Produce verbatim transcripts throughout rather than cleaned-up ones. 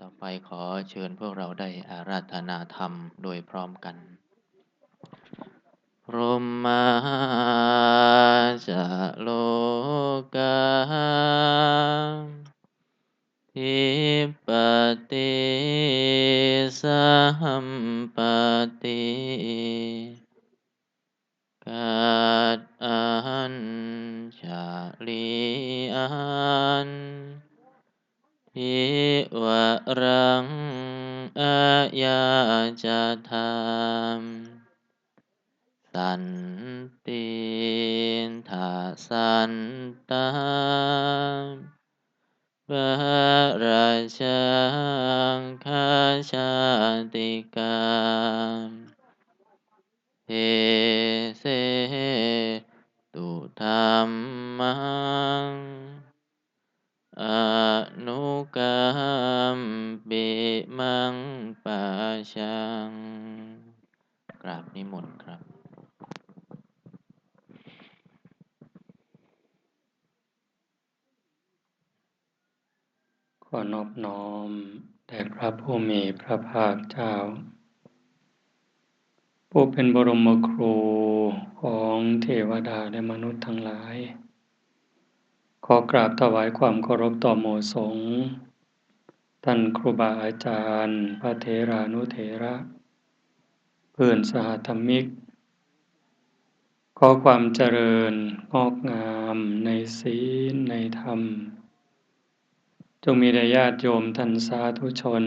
ต่อไปขอเชิญพวกเราได้อาราธนาธรรมโดยพร้อมกัน พรหมาจะโลกา ทิปปติสัมปติ กัตอัญชลีอัน ทิวรังอายาจธรรม สันติทะสันตา ปะราชังคชาติกา เทเสตุธรรมัง อนุกัมปิมังปะชัง กราบนิมนต์ครับ ขอนอบน้อมแด่พระผู้มีพระภาคเจ้า ผู้เป็นบรมครูของเทวดาและมนุษย์ทั้งหลาย ขอกราบถวายความเคารพต่อหมู่สงฆ์ ท่านครูบาอาจารย์ พระเถรานุเถระ เพื่อนสหธรรมิก ขอความเจริญงอกงามในศีลในธรรม จงมีแด่ญาติโยมท่านสาธุชน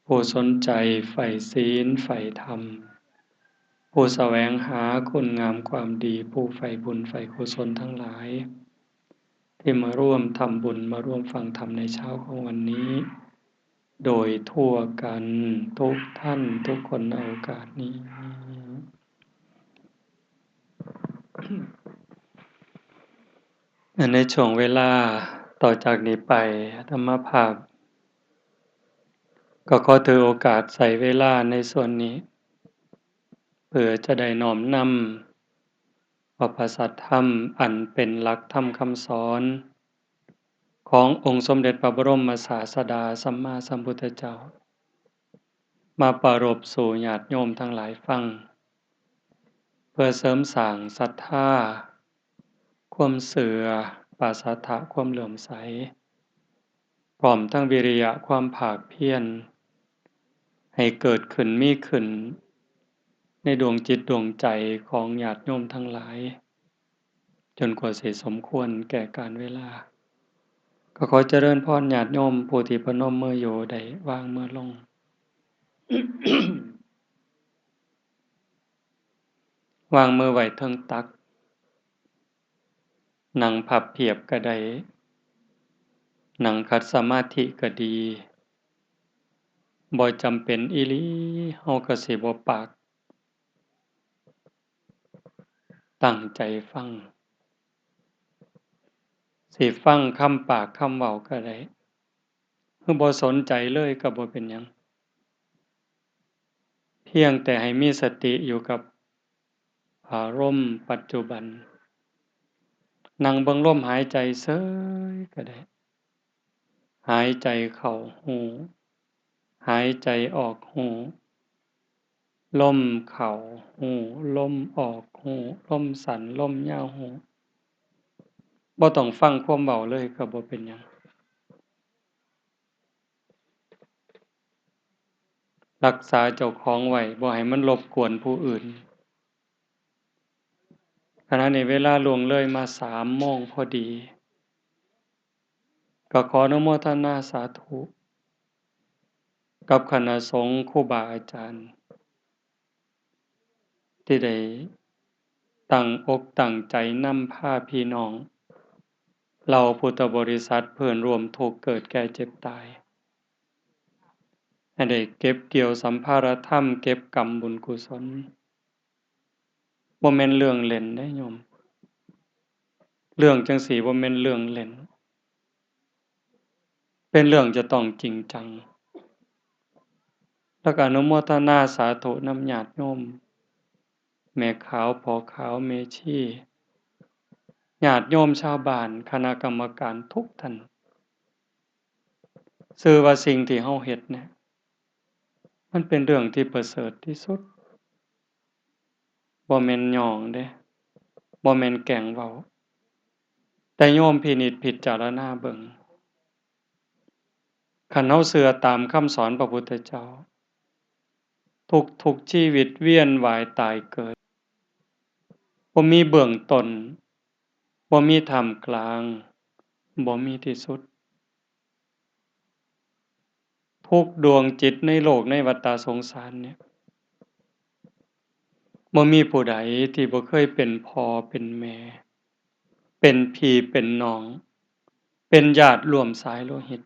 ผู้สนใจใฝ่ศีลใฝ่ธรรม ผู้แสวงหาคุณงามความดี ผู้ใฝ่บุญใฝ่กุศลทั้งหลาย ที่มาร่วมทำบุญ มาร่วมฟังธรรมในเช้าของวันนี้ โดยทั่วกันทุกท่านทุกคนในโอกาสนี้ ในช่วงเวลาต่อจากนี้ไป อาตมาภาพ ก็ขอถือโอกาสใช้เวลาในส่วนนี้ เพื่อจะได้น้อมนำเอาพระสัทธรรมอันเป็นหลักธรรมคำสอน ขององค์สมเด็จพระบรมศาสดาสัมมาสัมพุทธเจ้า มาปรารภสู่ญาติโยมทั้งหลายฟัง เพื่อเสริมสร้างศรัทธา ความเชื่อ ปาสาทะ ความเลื่อมใส พร้อมทั้งวิริยะความภาคเพียร ให้เกิดขึ้นมีขึ้น ในดวงจิตดวงใจของญาติโยมทั้งหลาย จนกว่าสิสมควรแก่กาลเวลา ก็ขอเจริญพรญาติโยมผู้ที่พนมมืออยู่ได้วางมือลง วางมือไว้เทิงตัก นั่งพับเพียบก็ได้ นั่งขัดสมาธิก็ดี บ่จำเป็นอีหลี เฮาก็สิบ่ปาก ตั้งใจฟัง สิฟังคำปากคำเว้าก็ได้ คือบ่สนใจเลยก็บ่เป็นหยัง เพียงแต่ให้มีสติอยู่กับอารมณ์ปัจจุบัน นั่งเบิ่งลมหายใจเฉยก็ได้ หายใจเข้าฮู้ หายใจออกฮู้ ลมเข้าฮู้ ลมออกฮู้ ลมสั้น ลมยาวฮู้ บ่ต้องฟังความเว้าเลยก็บ่เป็นหยัง รักษาเจ้าของไว้ บ่ให้มันรบกวนผู้อื่น ขณะนี้เวลาล่วงเลยมาสามโมงพอดี ก็ขออนุโมทนาสาธุ กับคณะสงฆ์ครูบาอาจารย์ ที่ได้ตั้งอกตั้งใจนำพาพี่น้อง เหล่าพุทธบริษัทเพื่อนร่วมทุกข์เกิดแก่เจ็บตาย ให้ได้เก็บเกี่ยวสัมภาระธรรม เก็บกำบุญกุศล บ่แม่นเรื่องเล่นเด้โยม เรื่องจั่งซี้บ่แม่นเรื่องเล่น เป็นเรื่องจะต้องจริงจัง แล้วก็อนุโมทนาสาธุนำญาติโยม แม่ขาว พ่อขาว แม่ชี ญาติโยมชาวบ้าน คณะกรรมการทุกท่าน ซื่อว่าสิ่งที่เฮาเฮ็ดเนี่ย มันเป็นเรื่องที่ประเสริฐที่สุด บ่แม่นหยองเด้ บ่แม่นแกล้งเว้า แต่โยมพินิจพิจารณาเบิ่ง คันเฮาเชื่อตามคำสอนพระพุทธเจ้า ทุกๆ ชีวิตเวียนว่ายตายเกิด บ่มีเบื้องต้น บ่มีท่ามกลาง บ่มีที่สุด ทุกดวงจิตในโลกในวัฏฏะสงสารเนี่ย บ่มีผู้ใดที่บ่เคยเป็นพ่อเป็นแม่ เป็นพี่เป็นน้อง เป็นญาติร่วมสายโลหิต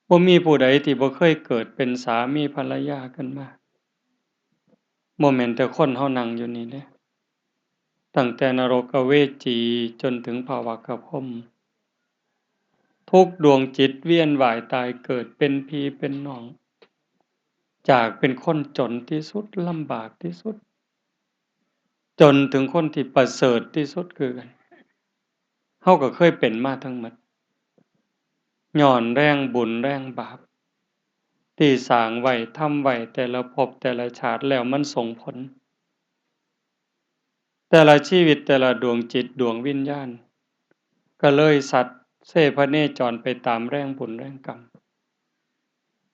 บ่มีผู้ใดที่บ่เคยเกิดเป็นสามีภรรยากันมา บ่แม่นแต่คนเฮานั่งอยู่นี่เด้ ตั้งแต่นรกอเวจีจนถึงพระวักกะพรหม ทุกดวงจิตเวียนว่ายตายเกิดเป็นพี่เป็นน้อง จากเป็นคนจนที่สุด ลำบากที่สุด จนถึงคนที่ประเสริฐที่สุดคือกัน เฮาก็เคยเป็นมาทั้งหมด ย้อนแรงบุญแรงบาป ที่สร้างไว้ทำไว้แต่ละภพแต่ละชาติแล้วมันส่งผล แต่ละชีวิตแต่ละดวงจิตดวงวิญญาณ ก็เลยสัตว์เสพเนจรไปตามแรงบุญแรงกรรม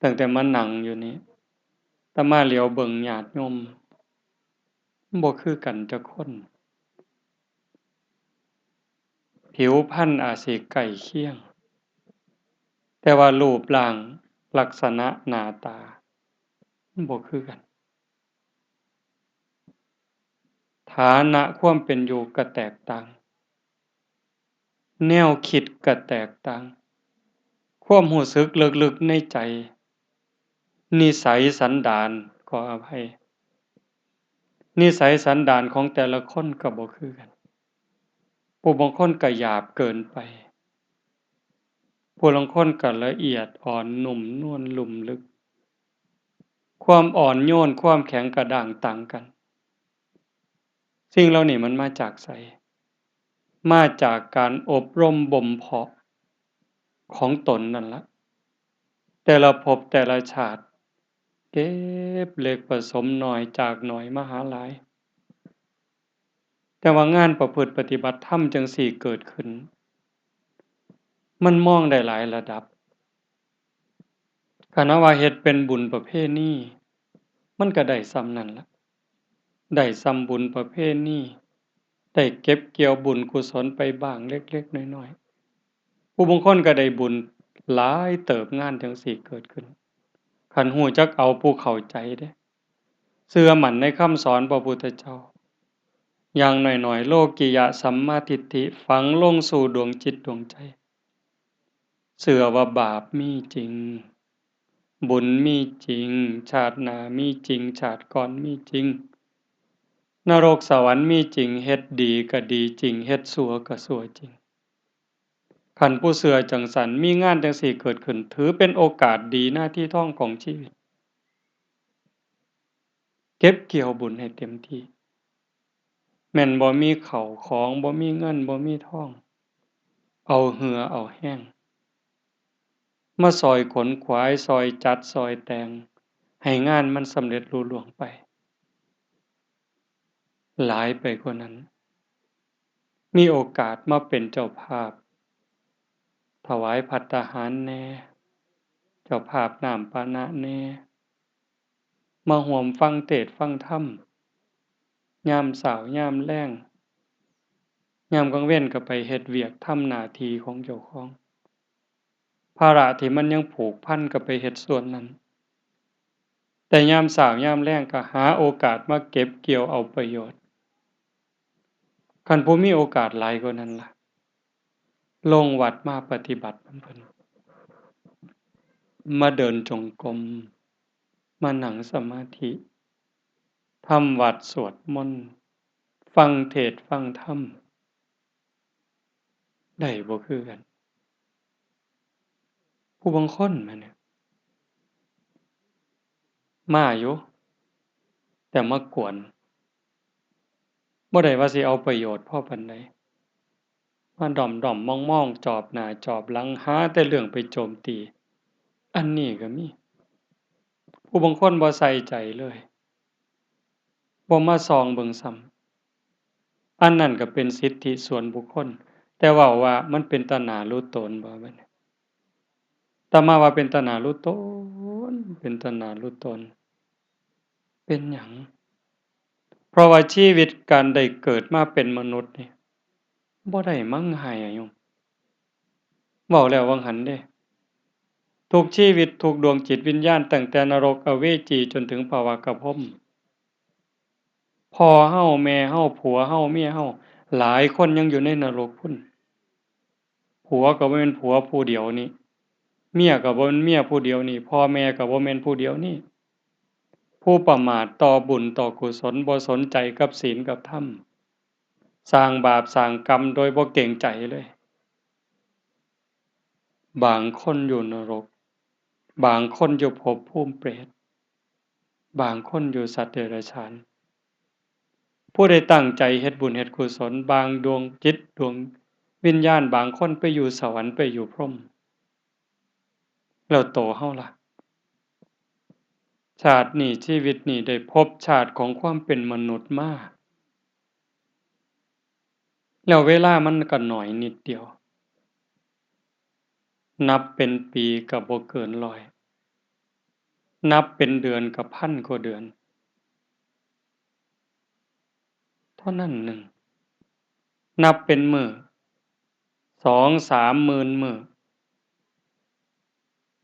ตั้งแต่มานั่งอยู่นี่ อาตมาเหลียวเบิ่งญาติโยม มันบ่คือกันจักคน ผิวพรรณอาจสิใกล้เคียง แต่ว่ารูปร่างลักษณะหน้าตา มันบ่คือกัน ฐานะความเป็นอยู่ก็แตกต่าง แนวคิดก็แตกต่าง ความรู้สึกลึกๆในใจ นิสัยสันดาน ขออภัย นิสัยสันดานของแต่ละคนก็บ่คือกัน ผู้บางคนก็หยาบเกินไป ผู้ลางคนก็ละเอียดอ่อนนุ่มนวลลุ่มลึก ความอ่อนโยนความแข็งกระด้างต่างกัน สิ่งเหล่านี้มันมาจากไส มาจากการอบรมบ่มเพาะของตนนั่นละ แต่ละภพแต่ละชาติ เก็บเล็กผสมน้อยจากน้อยมาหาหลาย แต่ว่างานประพฤติปฏิบัติธรรมจั่งซี้เกิดขึ้น มันมองได้หลายระดับ คันว่าเฮ็ดเป็นบุญประเพณี มันก็ได้ส่ำนั่นละ ได้ส่ำบุญประเพณี ได้เก็บเกี่ยวบุญกุศลไปบ้างเล็กๆน้อยๆ ผู้บางคนก็ได้บุญหลายเติบงานจั่งซี้เกิดขึ้น คันฮู้จักเอาผู้เข้าใจเด้ เชื่อมั่นในคำสอนพระพุทธเจ้า อย่างน้อยๆ โลกิยะสัมมาทิฏฐิฝังลงสู่ดวงจิตดวงใจ เชื่อว่าบาปมีจริง บุญมีจริง ชาติหน้ามีจริง ชาติก่อนมีจริง นรกสวรรค์มีจริง เฮ็ดดีก็ดีจริง เฮ็ดชั่วก็ชั่วจริง คันผู้เชื่อจั่งซั้น มีงานจั่งซี้เกิดขึ้น ถือเป็นโอกาสดีหน้าที่ทองของชีวิต เก็บเกี่ยวบุญให้เต็มที่ แม่นบ่มีข้าวของ บ่มีเงิน บ่มีทอง เอาเหื่อเอาแฮง มาซอยขนขวาย ซอยจัด ซอยแต่ง ให้งานมันสำเร็จลุล่วงไป หลายไปกว่านั้น มีโอกาสมาเป็นเจ้าภาพ ถวายภัตตาหารแหน่ เจ้าภาพน้ำปานะแหน่ มาร่วมฟังเทศน์ฟังธรรม ยามเช้ายามแลง ยามกลางเว็นก็ไปเฮ็ดเวียกทำหน้าที่ของเจ้าของ ภาระที่มันยังผูกพันก็ไปเฮ็ดส่วนนั้น แต่ยามเช้ายามแลงก็หาโอกาสมาเก็บเกี่ยวเอาประโยชน์ คันผู้มีโอกาสหลายกว่านั้นล่ะ ลงวัดมาปฏิบัตินำเพิ่น มาเดินจงกรม มานั่งสมาธิ ทำวัตรสวดมนต์ ฟังเทศน์ฟังธรรม ได้บ่คือกัน ผู้บางคนมาเนี่ย มาอยู่ แต่มากวน บ่ได้ว่าสิเอาประโยชน์พอปานใด มาด้อมๆมองๆ จอบหน้าจอบหลัง หาแต่เรื่องไปโจมตี อันนี้ก็มี ผู้บางคนบ่ใส่ใจเลย บ่มาส่องเบิ่งซ้ำ อันนั้นก็เป็นสิทธิส่วนบุคคล แต่เว้าว่ามันเป็นตาหน้าหลุดตนบ่ บัดนี้ อาตมาว่าเป็นตาหน้าหลุดตน เป็นตาหน้าหลุดตน เป็นหยัง เพราะว่าชีวิตการได้เกิดมาเป็นมนุษย์นี่ บ่ได้มาง่ายอะโยม เว้าแล้ววังหันเด้ ทุกชีวิต ทุกดวงจิตวิญญาณ ตั้งแต่นรก อเวจี จนถึงพวกกพรหม พ่อเฮา แม่เฮา ผัวเฮา เมียเฮา หลายคนยังอยู่ในนรกพุ้น ผัวก็บ่แม่นผัวผู้เดียวนี้ เมียก็บ่แม่นเมียผู้เดียวนี้ พ่อแม่ก็บ่แม่นผู้เดียวนี้ ผู้ประมาทต่อบุญต่อกุศล บ่สนใจกับศีลกับธรรม สร้างบาปสร้างกรรมโดยบ่เกรงใจเลย บางคนอยู่นรก บางคนอยู่ภพภูมิเปรต บางคนอยู่สัตว์เดรัจฉาน ผู้ใดตั้งใจเฮ็ดบุญเฮ็ดกุศล บางดวงจิตดวงวิญญาณ บางคนไปอยู่สวรรค์ ไปอยู่พรหม แล้วโตเฮาล่ะ ชาตินี้ชีวิตนี้ได้พบชาติของความเป็นมนุษย์มา แล้วเวลามันก็น้อยนิดเดียว นับเป็นปีก็บ่เกินร้อย นับเป็นเดือนก็พันกว่าเดือน เท่านั้นหนึ่ง นับเป็นมื้อ สองสามหมื่นมื้อ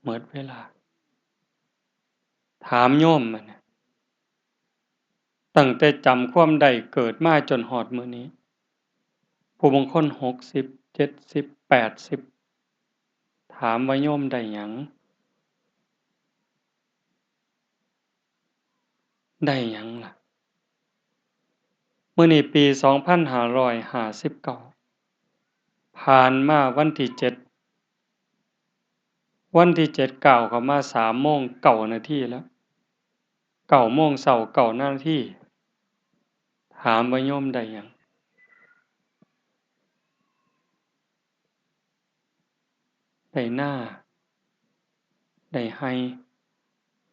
หมดเวลา ถามโยมบัดนี้ ตั้งแต่จำความได้เกิดมาจนฮอดมื้อนี้ ผู้บางคนหกสิบ เจ็ดสิบ แปดสิบ ถามว่าโยมได้หยัง ได้หยังล่ะ มื้อนี้ปีสองพันห้าร้อยห้าสิบเก้า ผ่านมาวันที่เจ็ด วันที่เจ็ดก้าวเข้ามาสามโมงเก้านาทีแล้ว เก้าโมงเช้าเก้านาที ถามว่าโยมได้หยัง ได้นา ได้ไฮ่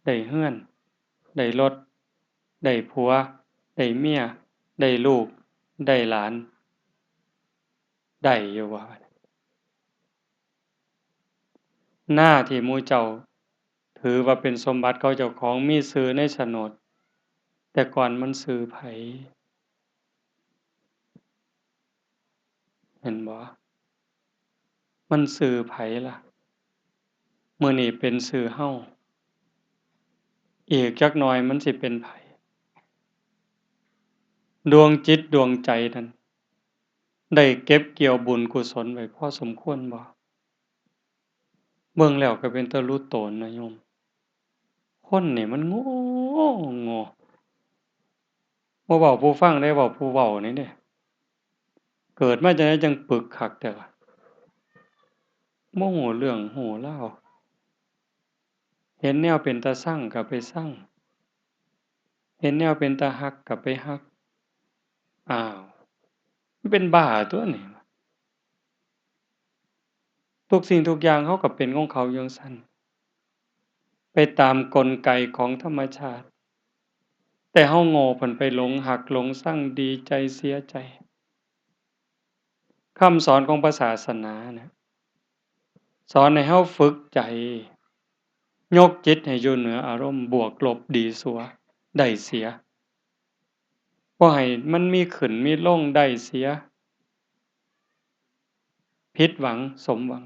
ได้เฮือน ได้รถ ได้ผัว ได้เมีย ได้ลูก ได้หลาน ได้อยู่บ่ นาที่หมู่เจ้าถือว่าเป็นสมบัติเขาเจ้าของ มีชื่อในโฉนด แต่ก่อนมันชื่อไผ เห็นบ่ มันชื่อไผล่ะ มื้อนี้เป็นชื่อเฮา อีกจักหน่อยมันสิเป็นไผ ดวงจิตดวงใจนั้น ได้เก็บเกี่ยวบุญกุศลไว้พอสมควรบ่ เบิ่งแล้วก็เป็นตาหลุดตนนะโยม คนนี่มันโง่ โง่ บ่เว้าผู้ฟังเด้ เว้าผู้เว้านี่เด้ เกิดมาจั่งใดจั่งปึกคักแท้วะ บ่ฮู้เรื่องฮู้ราว เห็นแนวเป็นตาซังก็ไปซัง เห็นแนวเป็นตาฮักก็ไปฮัก อ้าว มันเป็นบ้าตั๊วนี่ ทุกสิ่งทุกอย่างเขาก็เป็นของเขาจั่งซั้น ไปตามกลไกของธรรมชาติ แต่เฮาโง่ เพิ่นไปหลงฮักหลงซัง ดีใจเสียใจ คำสอนของพระศาสนานะ สอนให้เฮาฝึกใจ ยกจิตให้อยู่เหนืออารมณ์ บวกลบดีชั่ว ได้เสีย บ่ให้มันมีขึ้นมีลง ได้เสีย ผิดหวัง สมหวัง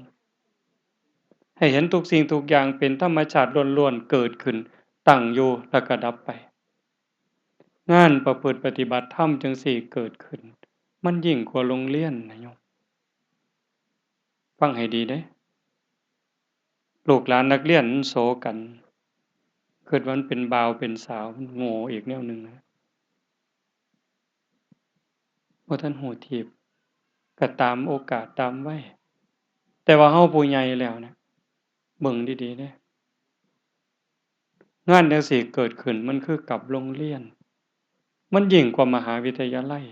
ให้เห็นทุกสิ่งทุกอย่างเป็นธรรมชาติล้วนๆ เกิดขึ้น ตั้งอยู่ แล้วก็ดับไป งานประพฤติปฏิบัติธรรมจั่งซี้เกิดขึ้น มันยิ่งกว่าโรงเรียนนะโยม ฟังให้ดีเด้ ลูกหลานนักเรียนมันโสกัน คิดว่ามันเป็นบ่าวเป็นสาว มันโง่อีกแนวหนึ่งนะ บ่ทันฮู้ทีบ ก็ตามโอกาสตามวัย แต่ว่าเฮาผู้ใหญ่แล้วนะ เบิ่งดีๆเด้ งานจั่งซี้เกิดขึ้นมันคือกับโรงเรียน มันยิ่งกว่ามหาวิทยาลัย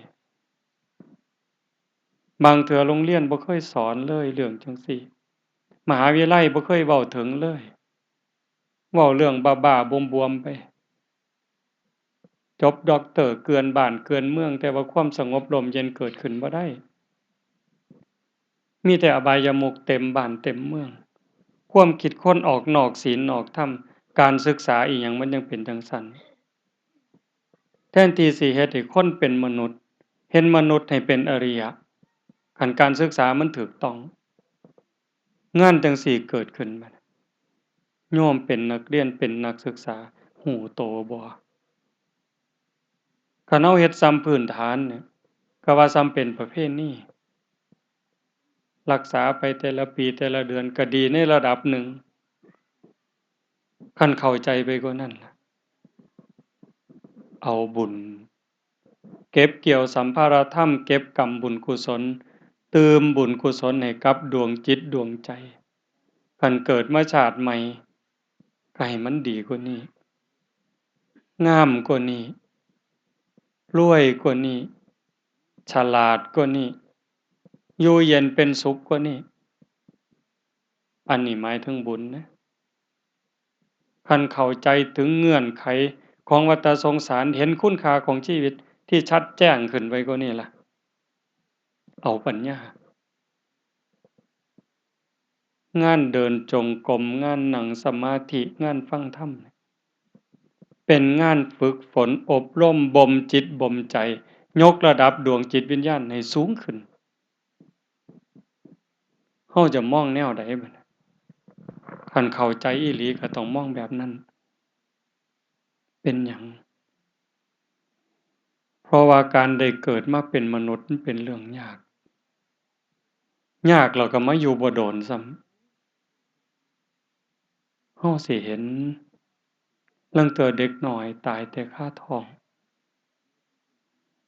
บางเทื่อโรงเรียนบ่เคยสอนเลยเรื่องจั่งซี้ มหาวิทยาลัยบ่เคยเว้าถึงเลย เว้าเรื่องบ้าๆบวมๆไป จบด็อกเตอร์เกือนบ้านเกือนเมือง แต่ว่าความสงบร่มเย็นเกิดขึ้นบ่ได้ มีแต่อบายมุขเต็มบ้านเต็มเมือง ความคิดคนออกนอกศีลนอกธรรม การศึกษาอีหยังมันยังเป็นจั่งซั้น แทนที่สิเฮ็ดให้คนเป็นมนุษย์ เห็นมนุษย์ให้เป็นอริยะ คันการศึกษามันถูกต้อง งานจั่งซี้เกิดขึ้นบัดนี้ โยมเป็นนักเรียนเป็นนักศึกษา ฮู้โตบ่ คันเฮาเฮ็ดส่ำพื้นฐานเนี่ย ก็ว่าส่ำเป็นประเพณี รักษาไปแต่ละปีแต่ละเดือนก็ดีในระดับหนึ่ง คันเข้าใจไปกว่านั้นล่ะ เอาบุญ เก็บเกี่ยวสัมภาระธรรม เก็บกำบุญกุศล ตื่มบุญกุศลให้กับดวงจิตดวงใจ คันเกิดมาชาติใหม่ ก็ให้มันดีกว่านี้ งามกว่านี้ รวยกว่านี้ ฉลาดกว่านี้ อยู่เย็นเป็นสุขกว่านี้ อันนี้หมายถึงบุญนะ คันเข้าใจถึงเงื่อนไขของวัฏสงสาร เห็นคุณค่าของชีวิตที่ชัดแจ้งขึ้นไปกว่านี้ล่ะ เอาปัญญา งานเดินจงกรม งานนั่งสมาธิ งานฟังธรรม เป็นงานฝึกฝนอบรมบ่มจิตบ่มใจ ยกระดับดวงจิตวิญญาณให้สูงขึ้น เฮาจะมองแนวใดบัดนี้ คันเข้าใจอีหลีก็ต้องมองแบบนั้น เป็นหยัง เพราะว่าการได้เกิดมาเป็นมนุษย์มันเป็นเรื่องยาก ยากแล้วก็มาอยู่บ่โดนซ้ำ เฮาสิเห็น ลางเทื่อเด็กน้อยตายแต่คาท้อง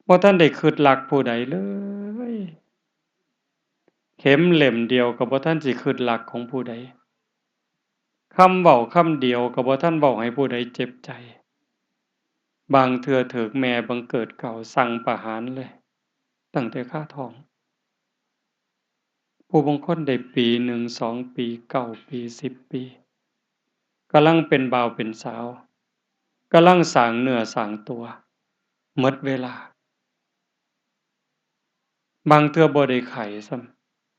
บ่ทันได้คิดรักผู้ใดเลย เข็มเล่มเดียวก็บ่ทันสิคิดรักของผู้ใด คำเว้าคำเดียวก็บ่ทันเว้าให้ผู้ใดเจ็บใจ บางเทื่อถูกแม่บังเกิดเกล้าสั่งประหารเลย ตั้งแต่คาท้อง ผู้บางคนได้ปีหนึ่ง สองปี เก้าปี สิบปี กำลังเป็นบ่าวเป็นสาว กำลังสร้างเนื้อสร้างตัว หมดเวลา บางเทื่อบ่ได้ไข้ซ้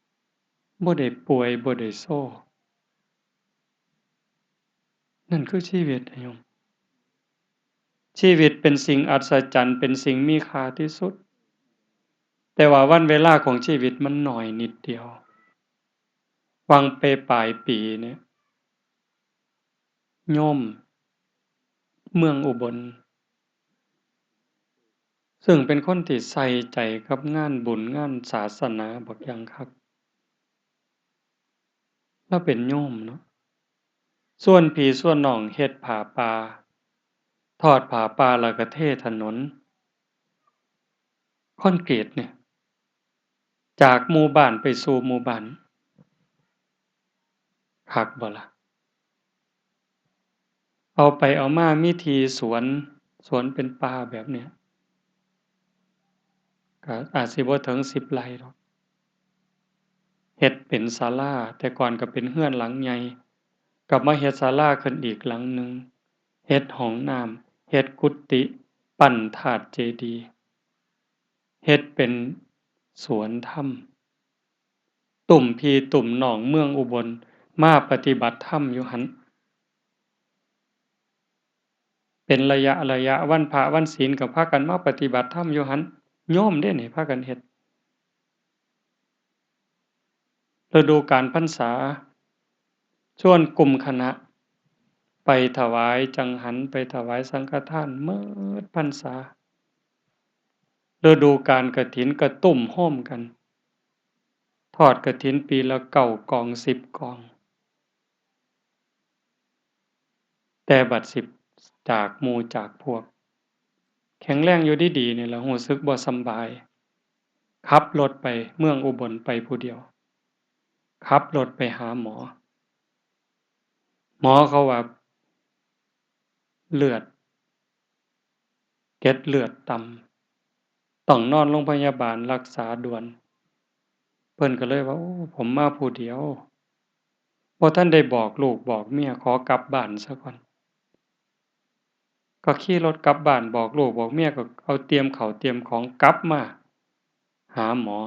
ำ บ่ได้ป่วย บ่ได้โซ นั่นคือชีวิตนะโยม ชีวิตเป็นสิ่งอัศจรรย์ เป็นสิ่งมีค่าที่สุด แต่ว่าวันเวลาของชีวิตมันน้อยนิดเดียว หว่างไปปลายปีเนี่ย โยมเมืองอุบล ซึ่งเป็นคนที่ใส่ใจกับงานบุญงานศาสนาบักอย่างคัก ลาวเป็นโยมเนาะ ชวนพี่ชวนน้องเฮ็ดผ้าป่า ทอดผ้าป่าแล้วก็เทถนน คอนกรีตเนี่ย จากหมู่บ้านไปสู่หมู่บ้าน คักบ่ล่ะ เอาไปเอามามีที่สวน สวนเป็นป่าแบบเนี้ย ก็อาจสิบ่ถึงสิบไร่ดอก เฮ็ดเป็นศาลา แต่ก่อนก็เป็นเฮือนหลังใหญ่ ก็มาเฮ็ดศาลาขึ้นอีกหลังหนึ่ง เฮ็ดห้องน้ำ เฮ็ดกุฏิ ปั้นธาตุเจดีย์ เฮ็ดเป็นสวนธรรม ตุ้มพี่ตุ้มน้องเมืองอุบล มาปฏิบัติธรรมอยู่หั้น เป็นระยะระยะ วันพระวันศีลก็พากันมาปฏิบัติธรรมอยู่หั้น โยมเด้นี่พากันเฮ็ด ฤดูกาลพรรษา ชวนกลุ่มคณะ ไปถวายจังหัน ไปถวายสังฆทาน หมดพรรษา ฤดูกาลกฐินก็ตุ้มโฮมกัน ทอดกฐินปีละเก้ากอง สิบกอง แต่บัดสิจากหมู่จากพวก แข็งแรงอยู่ดีๆ นี่ล่ะ รู้สึกบ่สำบาย ขับรถไปเมืองอุบลไปผู้เดียว ขับรถไปหาหมอ หมอเขาว่า เลือด เกล็ดเลือดต่ำ ต้องนอนโรงพยาบาลรักษาด่วน พิ่นก็เลยว่า โอ้ ผมมาผู้เดียว บ่ทันได้บอกลูกบอกเมีย ขอกลับบ้านซะก่อน ก็ขี่รถกลับบ้าน บอกลูกบอกเมีย ก็เอาเตรียมข้าวเตรียมของกลับมาหาหมอ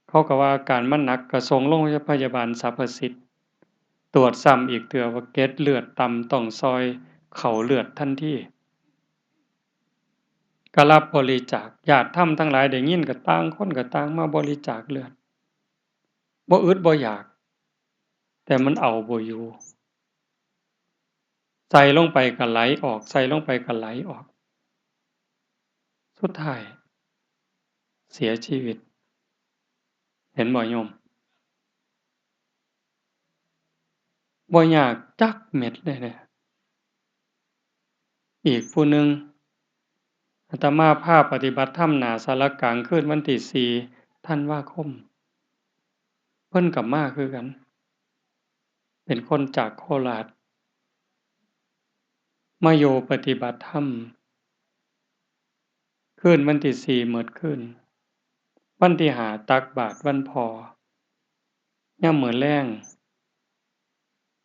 เขาก็ว่าอาการมันหนัก ก็ส่งโรงพยาบาลสรรพสิทธิ์ ตรวจซ้ำอีกเทื่อว่าเกล็ดเลือดต่ำ ต้องซอยเข้าเลือดทันที ก็รับบริจาค ญาติธรรมทั้งหลายได้ยินก็ต่างคนก็ต่างมาบริจาคเลือด บ่อึดบ่อยาก แต่มันเอาบ่อยู่ ใส่ลงไปก็ไหลออก ใส่ลงไปก็ไหลออก สุดท้ายเสียชีวิต เห็นบ่โยม บ่ยากจักเม็ดเลยเนี่ย อีกผู้หนึ่ง อาตมาพาปฏิบัติธรรมหน้าศาลากลางคืนวันที่สี่ธันวาคม เพิ่นก็มาคือกัน เป็นคนจากโคราช มาอยู่ปฏิบัติธรรม คืนวันที่สี่หมดคืน วันที่ห้าตักบาตรวันพ่อ ยามมื้อแลง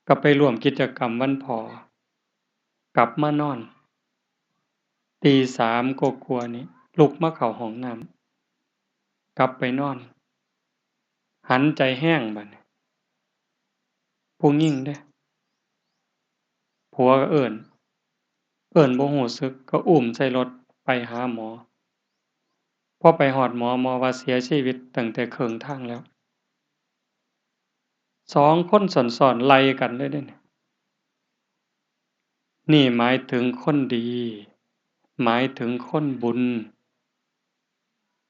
ก็ไปร่วมกิจกรรมวันพ่อ กลับมานอน ตีสามกว่าๆ นี่ ลุกมาเข้าห้องน้ำ กลับไปนอน หันใจแฮงบัดนี้ ผู้หญิงเด้ ผัวก็เอิ้น เอิ้นบ่รู้สึก ก็อุ้มใส่รถไปหาหมอ พอไปฮอดหมอ หมอว่าเสียชีวิตตั้งแต่ครึ่งทางแล้ว สองคนซ้อนๆ ไล่กันเลยเด้นี่ นี่หมายถึงคนดี หมายถึงคนบุญ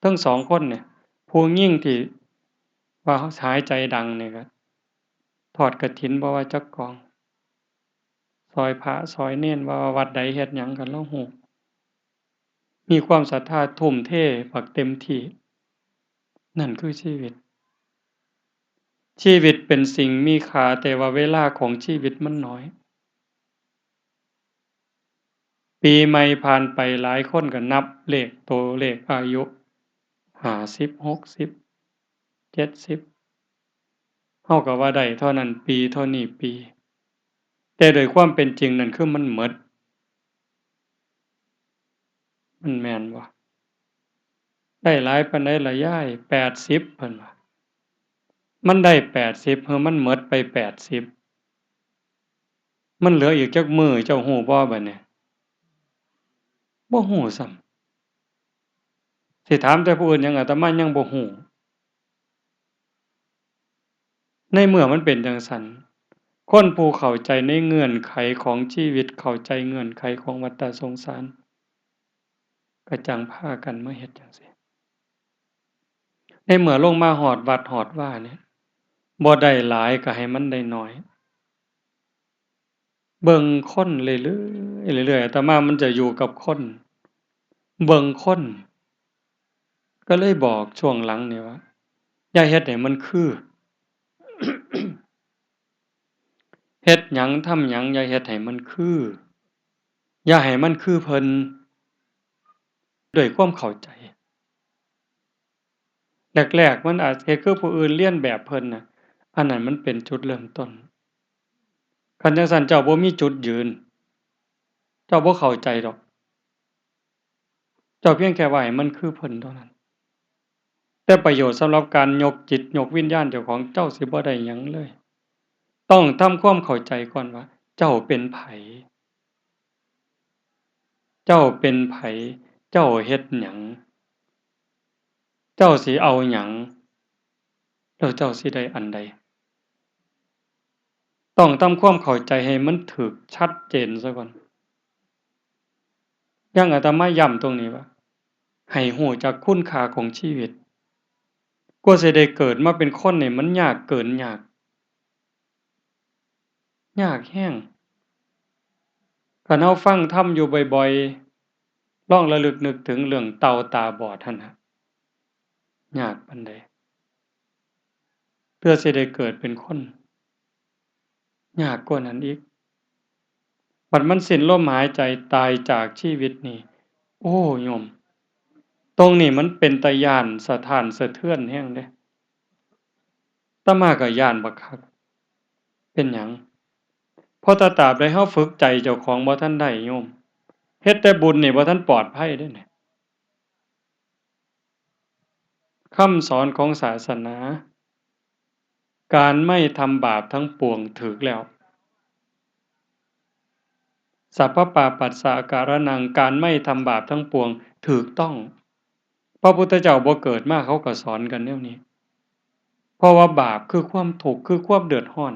ทั้งสองคนเนี่ย ผู้หญิงที่ว่าหายใจดังนี่ก็ ทอดกฐินบ่ว่าจักกอง ซอยพระซอยเณร ว่าวัดใดเฮ็ดหยังก็ลาวฮู้ มีความศรัทธาทุ่มเทบักเต็มที่ นั่นคือชีวิต ชีวิตเป็นสิ่งมีค่า แต่ว่าเวลาของชีวิตมันน้อย ปีใหม่ผ่านไป หลายคนก็นับเลข ตัวเลขอายุ ห้าสิบ หกสิบ เจ็ดสิบ เฮาก็ว่าได้เท่านั้นปี เท่านี้ปี แต่โดยความเป็นจริงนั่นคือมันหมด มันแม่นบ่ ได้หลายปานใดล่ะยาย แปดสิบ เพิ่นว่า มันได้แปดสิบ หรือมันหมดไปแปดสิบ มันเหลืออีกจักมื้อ เจ้าฮู้บ่บัดนี้ บ่ฮู้ซ้ำ สิถามแต่ผู้อื่นหยัง อาตมายังบ่ฮู้ ในเมื่อมันเป็นจั่งซั้น คนผู้เข้าใจในเงื่อนไขของชีวิต เข้าใจเงื่อนไขของวัฏฏะสงสาร ก็จั่งพากันมาเฮ็ดจั่งซี้ ในเมื่อลงมาฮอดวัดฮอดวาเนี่ย บ่ได้หลายก็ให้มันได้น้อย เบิ่งคนเรื่อยๆ เรื่อยๆ อาตมามันจะอยู่กับคน เบิ่งคน ก็เลยบอกช่วงหลังนี่ว่า อย่าเฮ็ดให้มันคือ เฮ็ดหยังทำหยัง อย่าเฮ็ดให้มันคือ อย่าให้มันคือเพิ่น ด้วยความเข้าใจ แรกๆ มันอาจเฮ็ดคือผู้อื่น เลียนแบบเพิ่นน่ะ อันนั้นมันเป็นจุดเริ่มต้น คันจั่งซั้นเจ้าบ่มีจุดยืน เจ้าบ่เข้าใจดอก เจ้าเพียงแค่ว่าให้มันคือเพิ่นเท่านั้น แต่ประโยชน์สำหรับการยกจิตยกวิญญาณเจ้าของ เจ้าสิบ่ได้หยังเลย ต้องทำความเข้าใจก่อนว่า เจ้าเป็นไผ เจ้าเป็นไผ เจ้าเฮ็ดหยัง เจ้าสิเอาหยัง แล้วเจ้าสิได้อันใด ต้องทำความเข้าใจให้มันถูกชัดเจนซะก่อน อย่างอาตมาย้ำตรงนี้ว่า ให้รู้จักคุณค่าของชีวิต กว่าสิได้เกิดมาเป็นคนนี่มันยากเกินยาก ยากแฮง คันเฮาฟังธรรมอยู่บ่อยๆ ลองระลึกนึกถึงเรื่องเต่าตาบอดหั่นน่ะ ยากปานใด เพื่อสิได้เกิดเป็นคน ยากกว่านั้นอีก บัดมันสิ้นลมหายใจตายจากชีวิตนี่ โอ้ โยม ตรงนี้มันเป็นตาย้านสะท้านสะเทือนแฮงเด้ อาตมาก็ย้านบักคัก เป็นหยัง เพราะถ้าตราบใดเฮาฝึกใจเจ้าของบ่ทันได้โยม เฮ็ดแต่บุญนี่บ่ทันปลอดภัยเด้นี่ คำสอนของศาสนา การไม่ทำบาปทั้งปวงถูกแล้ว สัพพปาปัสสะอาการนัง การไม่ทำบาปทั้งปวงถูกต้อง พระพุทธเจ้าบ่เกิดมาเขาก็สอนกันแนวนี้ เพราะว่าบาปคือความทุกข์ คือความเดือดร้อน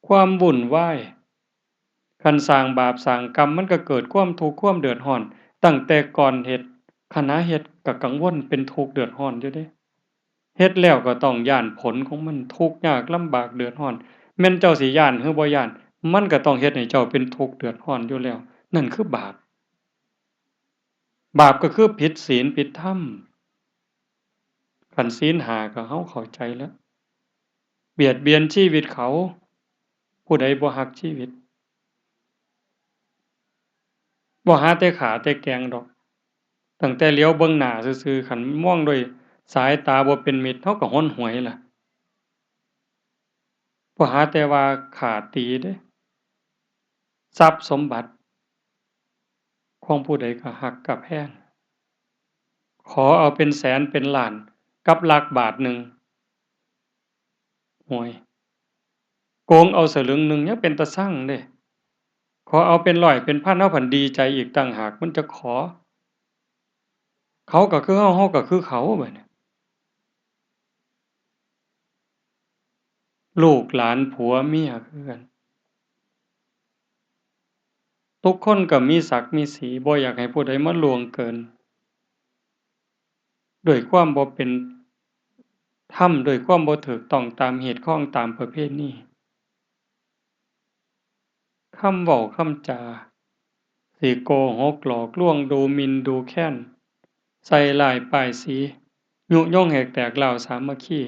ความวุ่นวาย คันสร้างบาปสร้างกรรมมันก็เกิดความทุกข์ความเดือดร้อน ตั้งแต่ก่อนเฮ็ด ขณะเฮ็ดก็กังวลเป็นทุกข์เดือดร้อนอยู่เด้ เฮ็ดแล้วก็ต้องย้านผลของมัน ทุกข์ยากลำบากเดือดร้อน แม่นเจ้าสิย้านหรือบ่ย้าน มันก็ต้องเฮ็ดให้เจ้าเป็นทุกข์เดือดร้อนอยู่แล้ว นั่นคือบาป บาปก็คือผิดศีลผิดธรรม คันศีลห้าก็เฮาเข้าใจแล้ว เบียดเบียนชีวิตเขา ผู้ใดบ่ฮักชีวิต บ่หาแต่ฆ่าแต่แกล้งดอก ตั้งแต่เหลียวเบิ่งหน้าซื่อๆ คันมองด้วยสายตาบ่เป็นมิตร เฮาก็หนหวยล่ะ บ่หาแต่ว่าฆ่าตีเด้ ทรัพย์สมบัติ ของผู้ใดก็ฮักก็แพง ขอเอาเป็นแสนเป็นล้าน กับลักบาทหนึ่ง โอ้ย โกงเอาสลึงหนึ่งยังเป็นตาซังเด้ ขอเอาเป็นร้อยเป็นพัน เฮาพันดีใจอีกต่างหาก มันจะขอ เขาก็คือเฮา เฮาก็คือเขา บัดนี้ ลูกหลานผัวเมียคือกัน ทุกคนก็มีศักดิ์มีศรี บ่อยากให้ผู้ใดมาล่วงเกิน ด้วยความบ่เป็นธรรม ด้วยความบ่ถูกต้องตามฮีตคองตามประเพณี คำเว้าคำจา สิโกหกหลอกลวง ดูหมิ่นดูแคลน ใส่ร้ายป้ายสี ยุยงให้แตกร้าวสามัคคี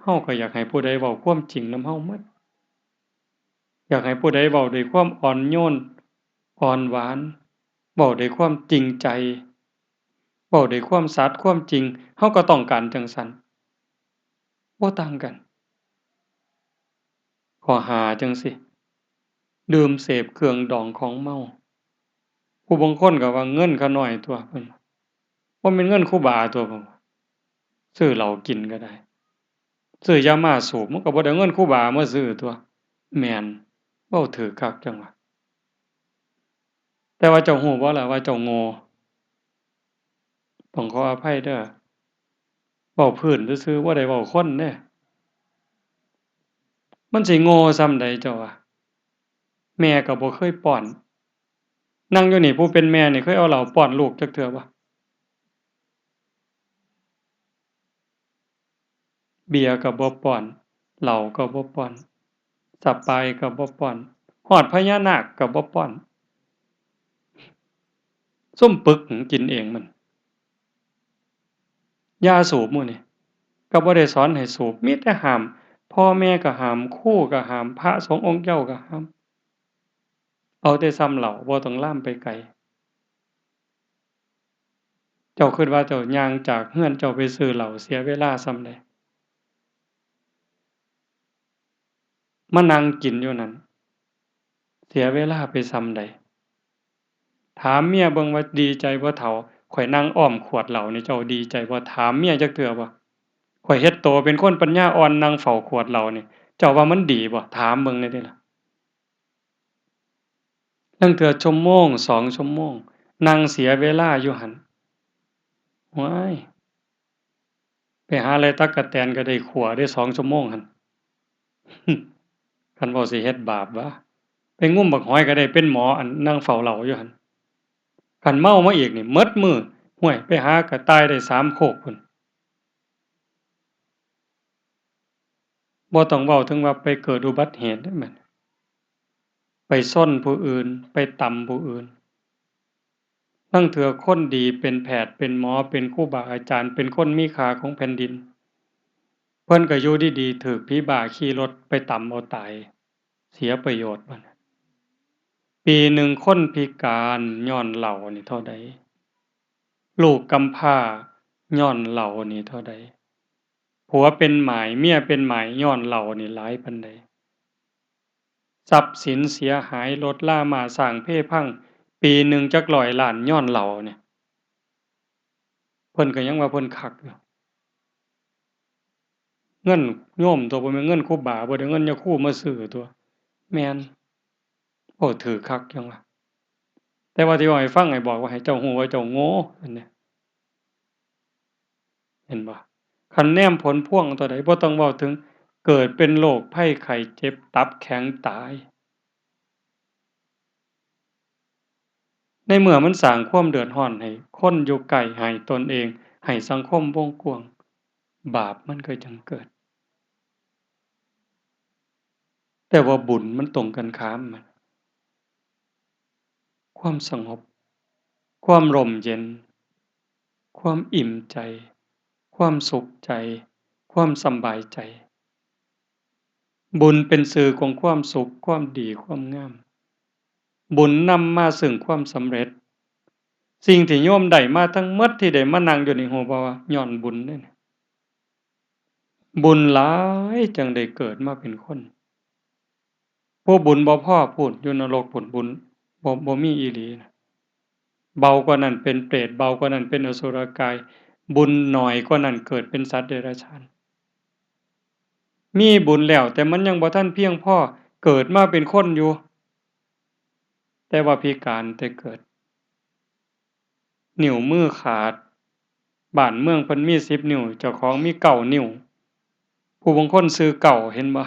เฮาก็อยากให้ผู้ใดเว้าความจริงนำเฮาหมด อยากให้ผู้ใดเว้าด้วยความอ่อนโยน อ่อนหวาน เว้าด้วยความจริงใจ เว้าด้วยความสัตย์ความจริง เฮาก็ต้องการจั่งซั้น บ่ต่างกัน ข้อห้าจั่งซี้ ดื่มเสพเครื่องดองของเมา ผู้บางคนก็ว่าเงินข้าน้อยตั๊ว เพิ่นว่า บ่แม่นเงินครูบาตั๊ว เพิ่นว่า ซื้อเหล้ากินก็ได้ ซื้อยามาสูบ มันก็บ่ได้เงินครูบามาซื้อตั๊ว แม่น เว้าถูกคักจั่งว่า แต่ว่าเจ้าฮู้บ่ล่ะว่าเจ้าโง่ ต้องขออภัยเด้อ เว้าพื้นซื่อๆ บ่ได้เว้าคนเด้ มันสิโง่ส่ำใดเจ้าว่า แม่ก็บ่เคยป้อน นั่งอยู่นี่ผู้เป็นแม่นี่เคยเอาเหล้าป้อนลูกจักเทื่อบ่ เบียร์ก็บ่ป้อน เหล้าก็บ่ป้อน สปายก็บ่ป้อน ฮอดพญานาคก็บ่ป้อน ซุมปึกกินเองมัน ยาสูบหมู่นี่ ก็บ่ได้สอนให้สูบ มีแต่ห้าม พ่อแม่ก็ห้าม ครูก็ห้าม พระสงฆ์องค์เจ้าก็ห้าม เอาแต่ส่ำเหล้า บ่ต้องลามไปไกล เจ้าคิดว่าเจ้าย่างจากเฮือนเจ้าไปซื้อเหล้าเสียเวลาส่ำใด มานั่งกินอยู่นั่น เสียเวลาไปส่ำใด ถามเมียเบิ่งว่าดีใจบ่เฒ่า ข้อยนั่งอ้อมขวดเหล้านี่ เจ้าดีใจบ่ ถามเมียจักเทื่อบ่ ข้อยเฮ็ดโตเป็นคนปัญญาอ่อนนั่งเฝ้าขวดเหล้านี่ เจ้าว่ามันดีบ่ ถามเบิ่งแหน่เด้อล่ะ ลางเทื่อชั่วโมงสองชั่วโมง นั่งเสียเวลาอยู่หั่น โอ้ย ไปหาไล่ตั๊กแตนก็ได้ขั่วได้สองชั่วโมงหั่น คันเว้าสิเฮ็ดบาปหวา ไปงุ้มบักหอยก็ได้เป็นหมอ อันนั่งเฝ้าเหล้าอยู่หั่น คันเมามาอีกนี่หมดมื้อ ห้วย ไปหากระต่ายได้สามโคกพุ้น บ่ต้องเว้าถึงว่าไปเกิดอุบัติเหตุเด้อบัด ไปชนผู้อื่น ไปตำผู้อื่น ลางเทื่อคนดีเป็นแพทย์ เป็นหมอ เป็นครูบาอาจารย์ เป็นคนมีค่าของแผ่นดิน เพิ่นก็อยู่ดีๆ ถูกผีบ้าขี่รถไปตำเอาตาย เสียประโยชน์บัด ปีหนึ่งคนพิการย้อนเหล้านี่เท่าใด ลูกกำพร้าย้อนเหล้านี่เท่าใด ผัวเป็นหมาย เมียเป็นหมายย้อนเหล้านี่หลายปานใด ทรัพย์สินเสียหาย รถราม้าช้างเพพัง ปีหนึ่งจักร้อยล้านย้อนเหล้าเนี่ย เพิ่นก็ยังว่าเพิ่นคักอยู่ เงินโยมตัว บ่แม่นเงินครูบา บ่ได้เงินยาคูมาซื้อตัว แม่น โอ้ ถืกคักจั่งวะ แต่ว่าที่เว้าให้ฟัง ให้บอกว่าให้เจ้าฮู้ว่าเจ้าโง่ อันเนี้ย เห็นบ่ คันแนมผลพวงตัวใด บ่ต้องเว้าถึง เกิดเป็นโรคภัยไข้เจ็บ ตับแข็งตาย ในเมื่อมันสร้างความเดือดร้อนให้คนอยู่ใกล้ ให้ตนเอง ให้สังคมวงกว้าง บาปมันก็จั่งเกิด แต่ว่าบุญมันตรงกันข้ามมัน ความสงบ ความร่มเย็น ความอิ่มใจ ความสุขใจ ความสำบายใจ บุญเป็นสื่อของความสุข ความดี ความงาม บุญนำมาซึ่งความสำเร็จ สิ่งที่โยมได้มาทั้งหมดที่ได้มานั่งอยู่นี่ ฮู้บ่ว่าย้อนบุญเด้ บุญหลายจั่งได้เกิดมาเป็นคน ผู้บุญบ่พอพู้น อยู่นรกพู้น บุญบ่ บ่มีอีหลีนะ เบากว่านั้นเป็นเปรต เบากว่านั้นเป็นอสุรกาย บุญน้อยกว่านั้นเกิดเป็นสัตว์เดรัจฉาน มีบุญแล้ว แต่มันยังบ่ทันเพียงพอ เกิดมาเป็นคนอยู่ แต่ว่าพิการแต่เกิด นิ้วมือขาด บ้านเมืองเพิ่นมีสิบนิ้ว เจ้าของมีเก้านิ้ว ผู้บางคนชื่อเก้า เห็นบ่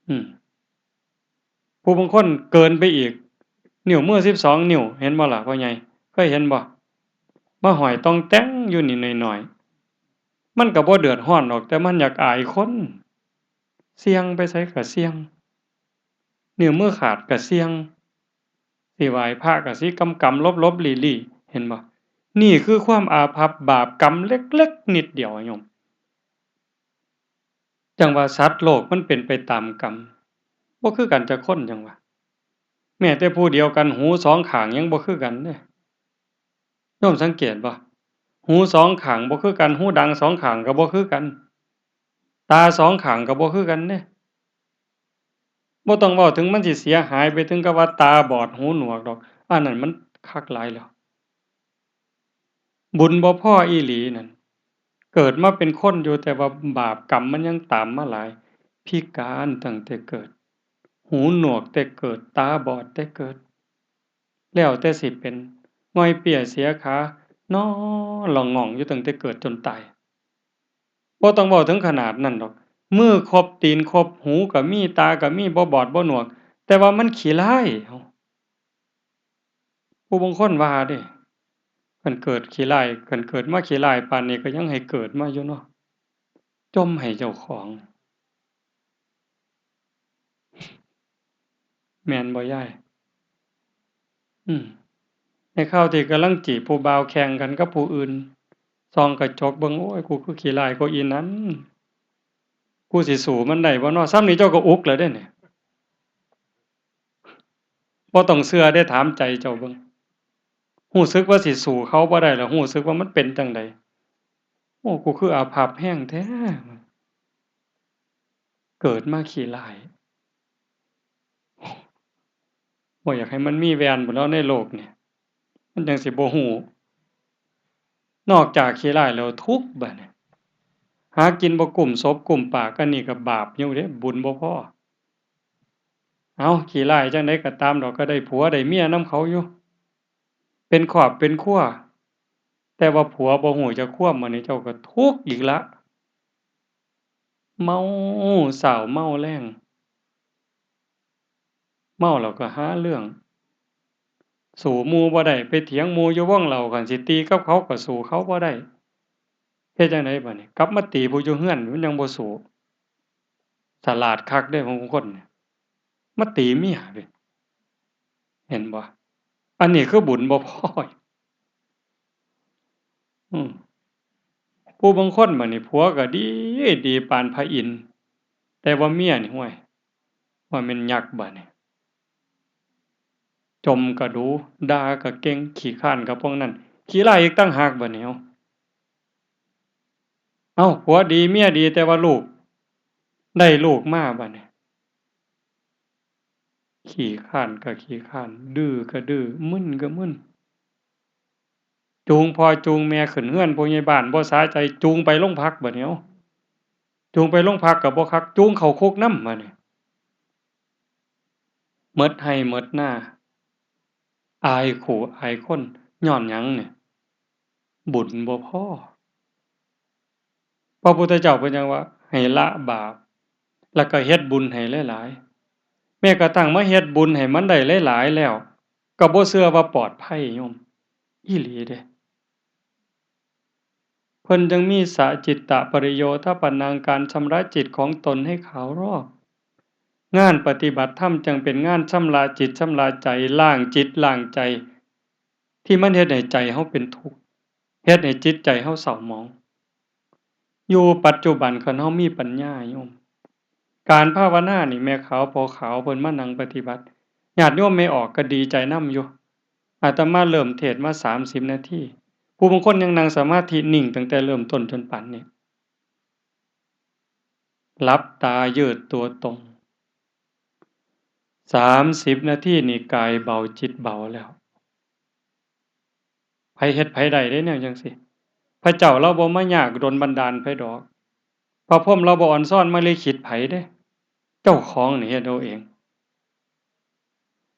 อืม ผู้บางคนเกินไปอีก นิ้วมือสิบสองนิ้ว เห็นบ่ล่ะพ่อใหญ่ เคยเห็นบ่ มาห้อยต่องแต่งอยู่นี่หน่อยๆ มันก็บ่เดือดร้อนดอก แต่มันอยากอายคน เสี่ยง ไปไสก็เสี่ยง นิ้วมือขาดก็เสี่ยง สิไหว้พระก็สิกำๆ หลบๆ หลีกๆ เห็นบ่ นี่คือความอาภัพบาปกรรมเล็กๆ นิดเดียวโยม จั่งว่าสัตว์โลกมันเป็นไปตามกรรม บ่คือกันจักคนจั่งว่า แม้แต่ผู้เดียวกันหูสองข้างยังบ่คือกันเด้ โยมสังเกตบ่ หูสองข้างบ่คือกัน หูดังสองข้างก็บ่คือกัน ตาสองข้างก็บ่คือกันเด้ บ่ต้องเว้าถึงมันสิเสียหายไปถึงกับว่าตาบอดหูหนวกดอก อันนั้นมันคักหลายแล้ว บุญบ่พออีหลีนั่น เกิดมาเป็นคนอยู่ แต่ว่าบาปกรรมมันยังตามมาหลาย พิการตั้งแต่เกิด หูหนวกแต่เกิด ตาบอดแต่เกิด แล้วแต่สิเป็น ง่อยเปี้ยเสียขา นอนหล่องหง่องอยู่ตั้งแต่เกิดจนตาย บ่ต้องเว้าถึงขนาดนั้นดอก มือครบ ตีนครบ หูก็มี ตาก็มี บ่บอดบ่หนวก แต่ว่ามันขี้ร้าย ผู้บางคนว่าเด้ คันเกิดขี้ร้าย คันเกิดมาขี้ร้ายปานนี้ก็ยังให้เกิดมาอยู่เนาะ จ่มให้เจ้าของ แม่นบ่ยาย อืม ในคราวที่กำลังจีบผู้บ่าวแข่งกันกับผู้อื่น ส่องกระจกเบิ่ง โอ้ย กูคือขี้ร้ายกว่าอีนั้น กูสิสู้มันได้บ่น้อ ส่ำนี้เจ้าก็อุกแล้วเด้เนี่ย บ่ต้องเชื่อเด้ ถามใจเจ้าเบิ่ง รู้สึกว่าสิสู้เขาบ่ได้แล้ว รู้สึกว่ามันเป็นจั่งใด โอ้ กูคืออาภัพแฮงแท้ เกิดมาขี้ร้าย บ่อยากให้มันมีแว่นพู้นแหล้วในโลกนี่ มันจั่งสิบ่รู้ นอกจากขี้ร้ายแล้วทุกข์บัดนี้ หากินบ่กุ้มศพกุ้มปาก อันนี้ก็บาปอยู่เด้ บุญบ่พอ เอ้า ขี้ร้ายจั่งใดก็ตามดอก ก็ได้ผัวได้เมียนำเขาอยู่ เป็นครอบเป็นครัว แต่ว่าผัวบ่รู้จักความ บัดนี้เจ้าก็ทุกข์อีกละ เมาเช้าเมาแลง เมาแล้วก็หาเรื่อง สู้หมู่บ่ได้ ไปเถียงหมู่อยู่วงเหล้า คันสิตีกับเขาก็สู้เขาบ่ได้ เฮ็ดจั่งใดบัดนี้ กลับมาตีผู้อยู่เฮือน มันยังบ่สู้ ฉลาดคักเด้ บางคนเนี่ย มาตีเมียเด้ เห็นบ่ อันนี้คือบุญบ่พอ อืม ผู้บางคนบัดนี้ ผัวก็ดี ดีปานพระอินทร์ แต่ว่าเมียนี่ ห้วย ว่าแม่นยักษ์บัดนี้ จ่มก็ดู ด่าก็เก่ง ขี้คร้านก็ปานนั้น ขี้ร้ายอีกต่างหากบัดนี้ เอ้า เอ้า ผัวดีเมียดี แต่ว่าลูก ได้ลูกมาบัดนี้ ขี้คร้านก็ขี้คร้าน ดื้อก็ดื้อ มึนก็มึน จูงพ่อจูงแม่ขึ้นเฮือนผู้ใหญ่บ้านบ่สาใจ จูงไปโรงพักบัดนี้ เอ้า จูงไปโรงพักก็บ่คัก จูงเข้าคุกนำบัดนี้ หมดไฮ่หมดนา อายคู่อายคน ย้อนหยังนี่ บุญบ่พอ พระพุทธเจ้าเพิ่นยังว่าให้ละบาป แล้วก็เฮ็ดบุญให้หลายๆ แม้กระทั่งมาเฮ็ดบุญให้มันได้หลายๆ แล้ว ก็บ่เชื่อว่าปลอดภัยโยม อีหลีเด้ เพิ่นจึงมีสะจิตตะปริโยทปนัง การชำระจิตของตนให้ขาวรอบ งานปฏิบัติธรรมจึงเป็นงานชำระจิตชำระใจ ล้างจิตล้างใจ ที่มันเฮ็ดให้ใจเฮาเป็นทุกข์ เฮ็ดให้จิตใจเฮาเศร้าหมอง อยู่ปัจจุบันคันเฮามีปัญญาโยม การภาวนานี่แม่ขาวพ่อขาวเพิ่นมานั่งปฏิบัติ ญาติโยมแม่ออกก็ดีใจนำอยู่ อาตมาเริ่มเทศน์มาสามสิบนาที ผู้บางคนยังนั่งสมาธินิ่งตั้งแต่เริ่มต้นจนปานนี้ หลับตายืดตัวตรง สามสิบนาทีนี่กายเบาจิตเบาแล้ว ไผเฮ็ดไผได้เด้แนวจั่งซี้ พระเจ้าลาวบ่มายากดลบันดาลไผดอก พระพรหมลาวบ่ออนซอนมาลิขิตไผเด้ เจ้าของนี่เฮ็ดเอาเอง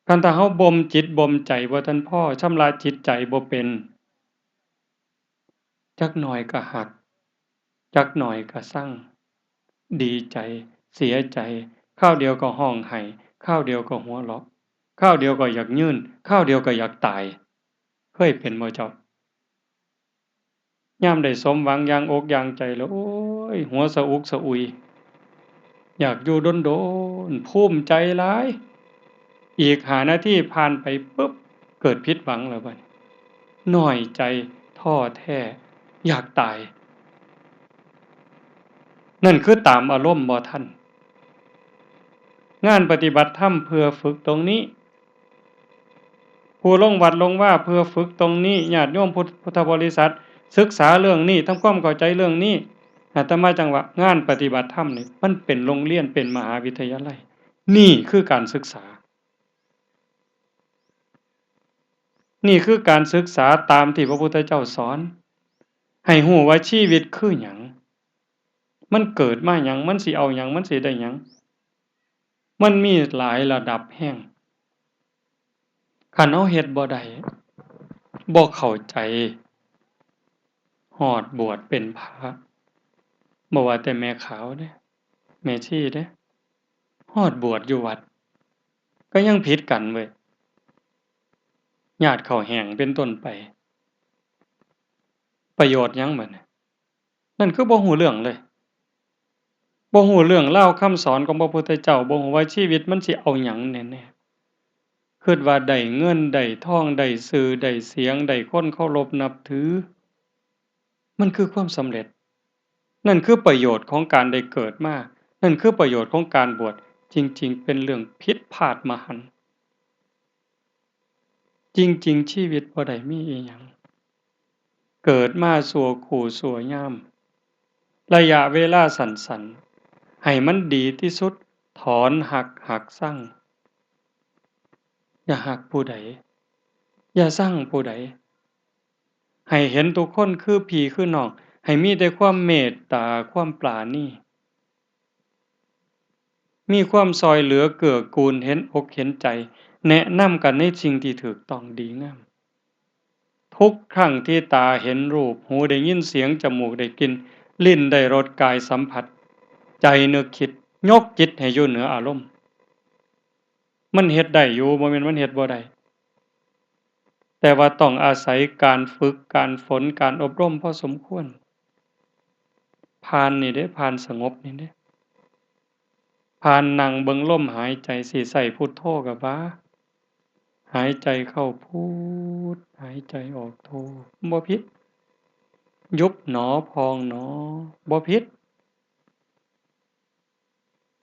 คันถ้าเฮาบ่มจิตบ่มใจบ่ทันพอ ชำระจิตใจบ่เป็น จักหน่อยก็ฮัก จักหน่อยก็ซัง ดีใจ เสียใจ คราวเดียวก็ฮ้องไห้ คราวเดียวก็หัวเราะ คราวเดียวก็อยากยืน คราวเดียวก็อยากตาย เคยเป็นบ่เจ้า ยามได้สมหวังอย่างอกอย่างใจแล้ว โอ้ย หัวสะอุกสะอุย อยากอยู่โดนๆ ภูมิใจหลาย อีกห้านาทีผ่านไปปุ๊บ เกิดผิดหวังแล้วบัดนี้ น้อยใจ ท้อแท้ อยากตาย นั่นคือตามอารมณ์บ่ทัน งานปฏิบัติธรรมเพื่อฝึกตรงนี้ ผู้ลงวัดลงวาเพื่อฝึกตรงนี้ ญาติโยมพุทธ พุทธบริษัท ศึกษาเรื่องนี้ ทำความเข้าใจเรื่องนี้ อาตมาจั่งว่างานปฏิบัติธรรมนี่ มันเป็นโรงเรียน เป็นมหาวิทยาลัย นี่คือการศึกษา นี่คือการศึกษาตามที่พระพุทธเจ้าสอน ให้ฮู้ว่าชีวิตคือหยัง มันเกิดมาหยัง มันสิเอาหยัง มันสิได้หยัง มันมีหลายระดับแฮง คันเฮาเฮ็ดบ่ได้ บ่เข้าใจ ฮอดบวชเป็นพระ บ่ว่าแต่แม่ขาวเด้ แม่ชีเด้ ฮอดบวชอยู่วัด ก็ยังผิดกันเว้ย ญาติข้าวแห้งเป็นต้นไป ประโยชน์หยังบัดนี้ นั่นคือบ่ฮู้เรื่องเลย บ่ฮู้เรื่องราวคำสอนของพระพุทธเจ้า บ่ฮู้ว่าชีวิตมันสิเอาหยังแน่ๆ คิดว่าได้เงิน ได้ทอง ได้ชื่อ ได้เสียง ได้คนเคารพนับถือ มันคือความสำเร็จ นั่นคือประโยชน์ของการได้เกิดมา นั่นคือประโยชน์ของการบวช จริงๆ เป็นเรื่องผิดพลาดมหันต์ จริงๆ ชีวิตบ่ได้มีอีหยัง เกิดมาชั่วครู่ชั่วยาม ระยะเวลาสั้นๆ ให้มันดีที่สุด ถอนฮัก ฮักซัง อย่าฮักผู้ใด อย่าซังผู้ใด ให้เห็นทุกคนคือพี่คือน้อง ให้มีแต่ความเมตตา ความปราณี มีความซ่อยเหลือเกื้อกูล เห็นอกเห็นใจ แนะนำกันในสิ่งที่ถูกต้องดีงาม ทุกครั้งที่ตาเห็นรูป หูได้ยินเสียง จมูกได้กลิ่น ลิ้นได้รส กายสัมผัส ใจนึกคิด ยกจิตให้อยู่เหนืออารมณ์ มันเฮ็ดได้อยู่ บ่แม่นมันเฮ็ดบ่ได้ แต่ว่าต้องอาศัยการฝึก การฝน การอบรมพอสมควร ผ่านนี่เด้ ผ่านสงบนี่เด้ ผ่านนั่งเบิ่งลมหายใจ สิใช้พุทโธก็ว่า หายใจเข้าพุท หายใจออกโธ บ่ผิด ยุบหนอพองหนอ บ่ผิด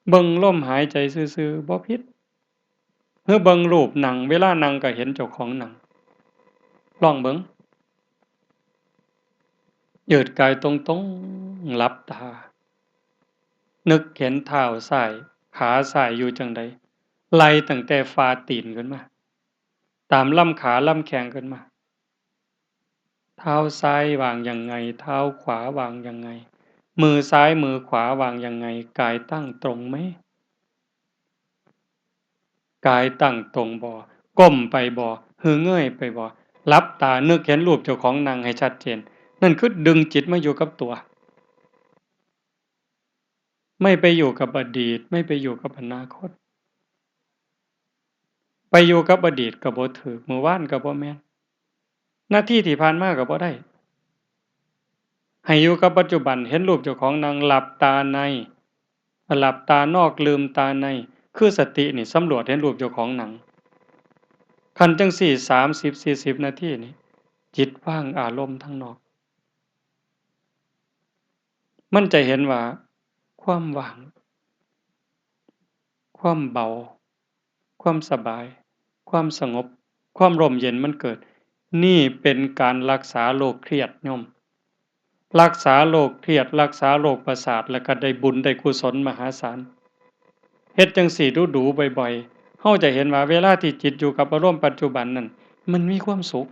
เบิ่งลมหายใจซื่อๆ บ่ผิด หรือเบิ่งรูปนั่ง เวลานั่งก็เห็นเจ้าของนั่ง ลองเบิ่ง ยืดกายตรงๆ หลับตา นึกเห็นเท้าซ้าย ขาซ้ายอยู่จั่งใด ไล่ตั้งแต่ฝ่าตีนขึ้นมา ตามลำขาลำแข้งขึ้นมา เท้าซ้ายวางยังไง เท้าขวาวางยังไง มือซ้ายมือขวาวางยังไง กายตั้งตรงไหม กายตั้งตรงบ่ ก้มไปบ่ หรือเงยไปบ่ หลับตานึกเห็นรูปเจ้าของนั่งให้ชัดเจน นั่นคือดึงจิตมาอยู่กับตัว ไม่ไปอยู่กับอดีต ไม่ไปอยู่กับอนาคต ไปอยู่กับอดีตก็บ่ถืก มื้อวานก็บ่แม่น นาทีที่ผ่านมาก็บ่ได้ ให้อยู่กับปัจจุบัน เห็นรูปเจ้าของนั่ง หลับตาใน หลับตานอก ลืมตาใน คือสตินี่สำรวจเห็นรูปเจ้าของนั่ง คันจั่งซี้ สามสิบ สี่สิบ นาทีนี่ จิตวางอารมณ์ทางนอก มันจะเห็นว่า ความว่าง ความเบา ความสบาย ความสงบ ความร่มเย็นมันเกิด นี่เป็นการรักษาโรคเครียดโยม รักษาโรคเครียด รักษาโรคประสาท แล้วก็ได้บุญได้กุศลมหาศาล เฮ็ดจั่งซี้ดูๆ บ่อยๆ เฮาจะเห็นว่าเวลาที่จิตอยู่กับอารมณ์ปัจจุบันนั่น มันมีความสุข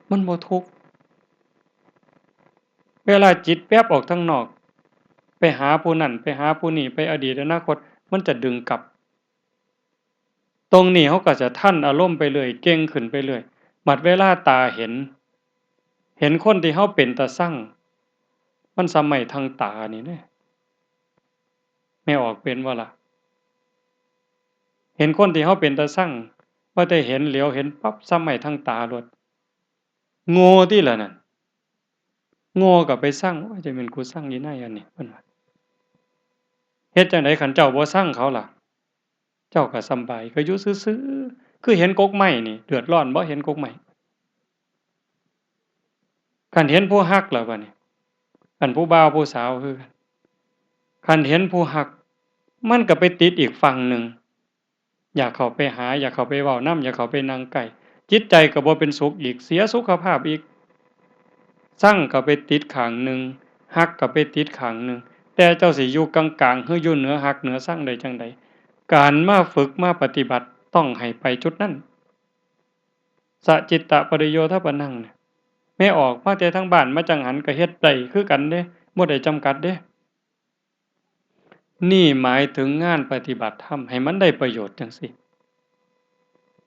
มันบ่ทุกข์ เวลาจิตแวบออกทางนอก ไปหาผู้นั่น ไปหาผู้นี่ ไปอดีตอนาคต มันจะดึงกลับ ตรงนี้เฮาก็จะทันอารมณ์ไปเรื่อย เก่งขึ้นไปเรื่อย บัดเวลาตาเห็น เห็นคนที่เฮาเป็นตาซัง มันส่ำไม้ทั่งตานี่เด้ แม่ออกเป็นบ่ล่ะ เห็นคนที่เฮาเป็นตาซัง ว่าแต่เห็นเหลียวเห็นปั๊บ ส่ำไม้ทั่งตาโลด โง่ติล่ะนั่น โง่ก็ไปซัง โอ้ย จะแม่นกูซังอีนายอันนี้ เพิ่นว่า เฮ็ดจั่งใดคันเจ้าบ่ซังเขาล่ะ เจ้าก็สำบาย ก็อยู่ซื่อๆ คือเห็นกกไม้นี่ เดือดร้อนบ่ เห็นกกไม้ คันเห็นผู้ฮักล่ะบัดนี้ คันผู้บ่าวผู้สาวคือกัน คันเห็นผู้ฮัก มันก็ไปติดอีกฝั่งหนึ่ง อยากเข้าไปหา อยากเข้าไปเว้านำ อยากเข้าไปนั่งใกล้ จิตใจก็บ่เป็นสุขอีก เสียสุขภาพอีก ซังก็ไปติดข้างหนึ่ง ฮักก็ไปติดข้างหนึ่ง แต่เจ้าสิอยู่กลางๆ หรืออยู่เหนือฮักเหนือซังได้จั่งใด การมาฝึกมาปฏิบัติต้องให้ไปจุดนั้น สะจิตตะปริโยทปนังเนี่ย แม่ออกมาแต่ทางบ้านมาจั่งหั้นก็เฮ็ดได้คือกันเด้ บ่ได้จำกัดเด้ นี่หมายถึงงานปฏิบัติธรรม ให้มันได้ประโยชน์จั่งซี้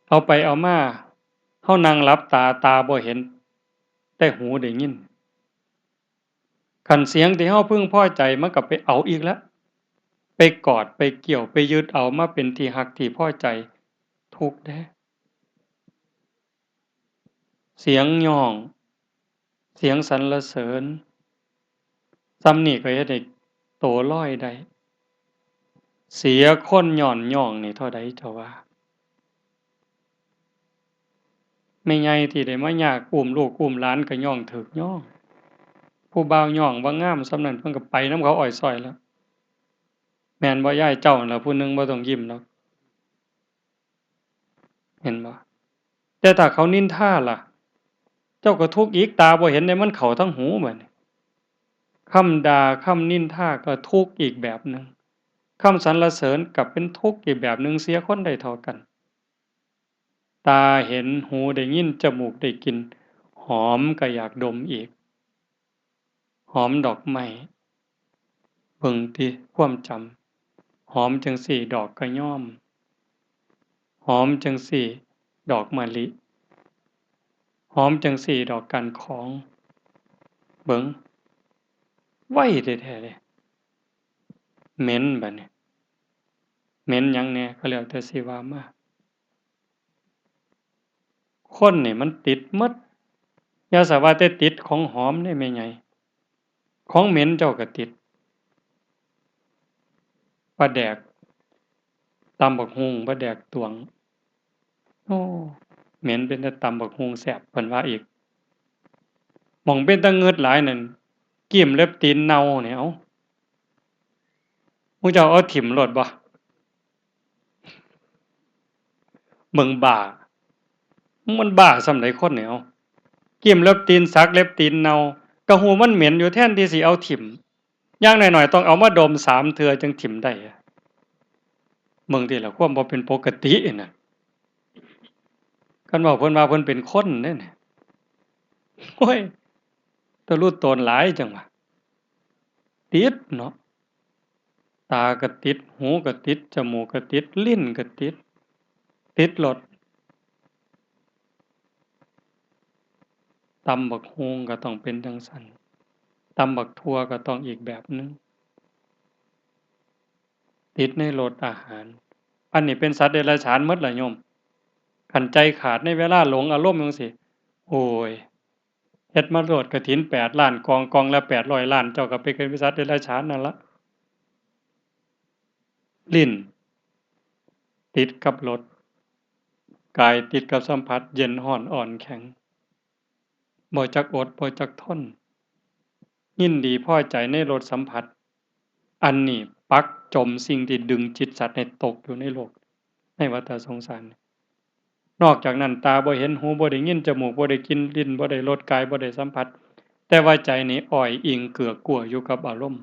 เอาไปเอามา เฮานั่งหลับตา ตาบ่เห็น แต่หูได้ยิน คันเสียงที่เฮาพึงพอใจ มันก็ไปเอาอีกแล้ว ไปกอด ไปเกี่ยว ไปยึดเอามาเป็นที่ฮักที่พอใจ ทุกข์เด้ เสียงย้อง เสียงสรรเสริญ ส่ำนี้ก็เฮ็ดให้โตลอยได้ เสียคนย้อนย้องนี่เท่าใดเจ้าว่า แม่ใหญ่ที่ได้มายากอุ้มลูกอุ้มหลานก็ย้องถืกย้อง ผู้บ่าวย้องว่างามส่ำนั้น เพิ่นก็ไปนำเขาอ้อยซ้อยแล้ว แม่นบ่ยาย เจ้านั่นล่ะผู้หนึ่ง บ่ต้องยิ้มดอก เห็นบ่ แต่ถ้าเขานินทาล่ะ เจ้าก็ทุกข์อีก ตาบ่เห็นเด้ มันเข้าทางหูบัดนี้ คำด่า คำนินทาก็ทุกข์อีกแบบหนึ่ง คำสรรเสริญก็เป็นทุกข์อีกแบบหนึ่ง เสียคนได้เท่ากัน ตาเห็น หูได้ยิน จมูกได้กลิ่น หอมก็อยากดมอีก หอมดอกไม้ เบิ่งติ ความจำ หอมจั่งซี้ดอกกระย่อม หอมจั่งซี้ดอกมะลิ หอมจั่งซี้ดอกก้านของ เบิ่ง ไวแท้ๆ เด้ เหม็นบัดนี้ เหม็นหยังแหน่ก็แล้วแต่สิว่ามา คนนี่มันติดหมด อย่าสะว่าแต่ติดของหอมเด้แม่ใหญ่ ของเหม็นเจ้าก็ติด ปลาแดก ตำบักหุ่ง ปลาแดกตวง โอ้ เหม็นเป็นแต่ตำบักหุ่งแซ่บ เพิ่นว่าอีก หม่องเป็นตาเงิดหลายนั่น กรีมเล็บตีนเน่านี่ เอ้า หมู่เจ้าเอาถิ่มโลดบ่ เบิ่งบ้า มันบ้าส่ำใดคนนี่ เอ้า กรีมเล็บตีน สักเล็บตีนเน่า ก็ฮู้มันเหม็นอยู่ แทนที่สิเอาถิ่ม อย่างน้อยๆ ต้องเอามาดมสามเทื่อจั่งถิ่มได้ เบิ่งติล่ะ ความบ่เป็นปกตินั่น คันเว้าเพิ่นว่าเพิ่นเป็นคนเด้นี่ โอ้ย ตะลุโตนหลายจั่งวะ ติดเนาะ ตาก็ติด หูก็ติด จมูกก็ติด ลิ้นก็ติด ติดรส ตำบักหุ่งก็ต้องเป็นจั่งซั้น ตำบักถั่วก็ต้องอีกแบบหนึ่ง ติดในรสอาหาร อันนี้เป็นสัตว์เดรัจฉานหมดล่ะโยม คันใจขาดในเวลาหลงอารมณ์จั่งซี้ โอ้ย เฮ็ดมาโลดกฐินแปดล้านกอง กองละแปดร้อยล้าน เจ้าก็ไปเกิดเป็นสัตว์เดรัจฉานนั่นละ ลิ้น ติดกับรส กายติดกับสัมผัส เย็นร้อนอ่อนแข็ง บ่จักอด บ่จักทน ยินดีพอใจในรสสัมผัส อันนี้ปักจมสิ่งที่ดึงจิตสัตว์ให้ตกอยู่ในโลก ในวัฏสงสาร นอกจากนั้น ตาบ่เห็น หูบ่ได้ยิน จมูกบ่ได้กลิ่น ลิ้นบ่ได้รส กายบ่ได้สัมผัส แต่ว่าใจนี่อ้อยอิงเกือกกลัวอยู่กับอารมณ์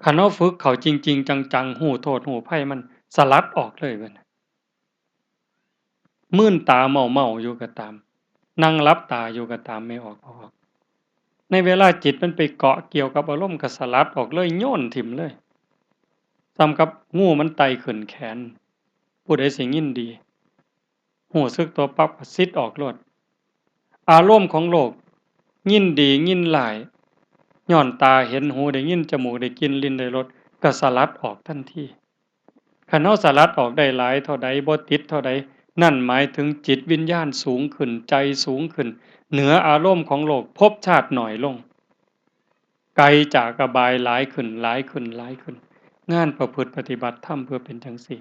คันเฮาฝึกเข้าจริงๆ จังๆ ฮู้โทษฮู้ภัยมัน สลัดออกเลยบัดนี้ มืนตาเมาๆ อยู่ก็ตาม นั่งหลับตาอยู่ก็ตาม ไม่ออก บ่ออก ในเวลาจิตมันไปเกาะเกี่ยวกับอารมณ์ ก็สลัดออกเลย โยนถิ่มเลย ส่ำกับงูมันไต่ขึ้นแขน ผู้ใดสิยินดี ฮู้สึกตัวปั๊บก็ซิดออกโลด อารมณ์ของโลก ยินดียินร้าย ย้อนตาเห็น หูได้ยิน จมูกได้กลิ่น ลิ้นได้รส ก็สลัดออกทันที คันเฮาสลัดออกได้หลายเท่าใด บ่ติดเท่าใด นั่นหมายถึงจิตวิญญาณสูงขึ้น ใจสูงขึ้น เหนืออารมณ์ของโลก ภพชาติน้อยลง ไกลจากอบายหลายขึ้น หลายขึ้น หลายขึ้น งานประพฤติปฏิบัติธรรมเพื่อเป็นจั่งซี้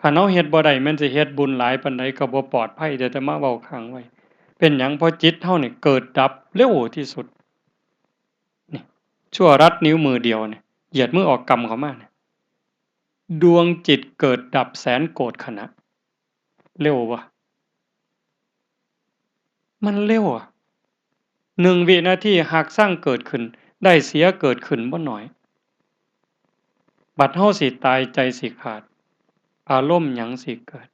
คันเฮาเฮ็ดบ่ได้ แม่นสิเฮ็ดบุญหลายปานใดก็บ่ปลอดภัย เดี๋ยวอาตมาเว้าค้างไว้ เป็นหยัง เพราะจิตเฮานี่เกิดดับเร็วที่สุด นี่ ชั่วรัดนิ้วมือเดียวนี่ เหยียดมือออกกำเข้ามานี่ ดวงจิตเกิดดับแสนโกฏขณะ เร็ววะ มันเร็วอะ หนึ่งวินาทีฮักซังเกิดขึ้น ได้เสียเกิดขึ้นบ่น้อย บัดเฮาสิตายใจสิขาด อารมณ์หยังสิเกิด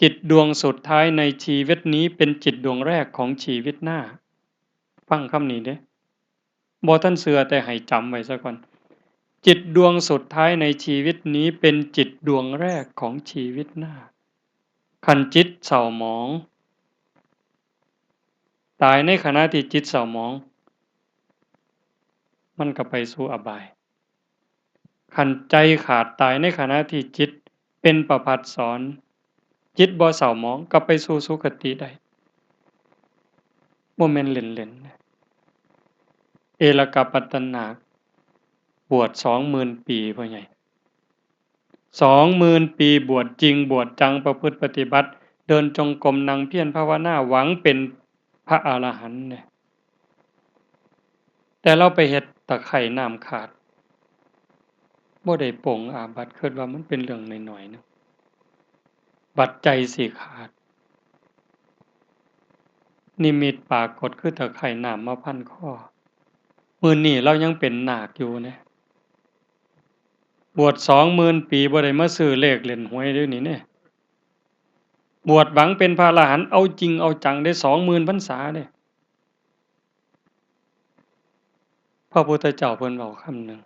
จิตดวงสุดท้ายในชีวิตนี้เป็นจิตดวงแรกของชีวิตหน้า ฟังคำนี้เด้ บ่ทันเชื่อแต่ให้จำไว้ซะก่อน จิตดวงสุดท้ายในชีวิตนี้เป็นจิตดวงแรกของชีวิตหน้า คันจิตเศร้าหมอง ตายในขณะที่จิตเศร้าหมอง มันก็ไปสู่อบาย คันใจขาดตายในขณะที่จิตเป็นประภัสสร จิตบ่เศร้าหมอง ก็ไปสู่สุคติได้ บ่แม่นเล่นๆ นะ เอลกปัตตนาค บวชสองหมื่นปี พ่อใหญ่ สองหมื่นปี บวชจริง บวชจัง ประพฤติปฏิบัติ เดินจงกรม นั่งเพียรภาวนา หวังเป็นพระอรหันต์เนี่ย แต่ลาวไปเฮ็ดตะไคร่น้ำขาด บ่ได้ปลงอาบัติ คิดว่ามันเป็นเรื่องน้อยๆ นึง บัดใจสิขาด นิมิตปรากฏคือตะไคร่น้ำมาพันคอ มื้อนี้ลาวยังเป็นนาคอยู่นะ บวชสองหมื่นปี บ่ได้มาซื้อเลขเล่นหวยเด้อนี่เด้ บวชหวังเป็นพระอรหันต์ เอาจริงเอาจังเด้ สองหมื่นพรรษาเด้ พระพุทธเจ้าเพิ่นเว้าคำหนึ่ง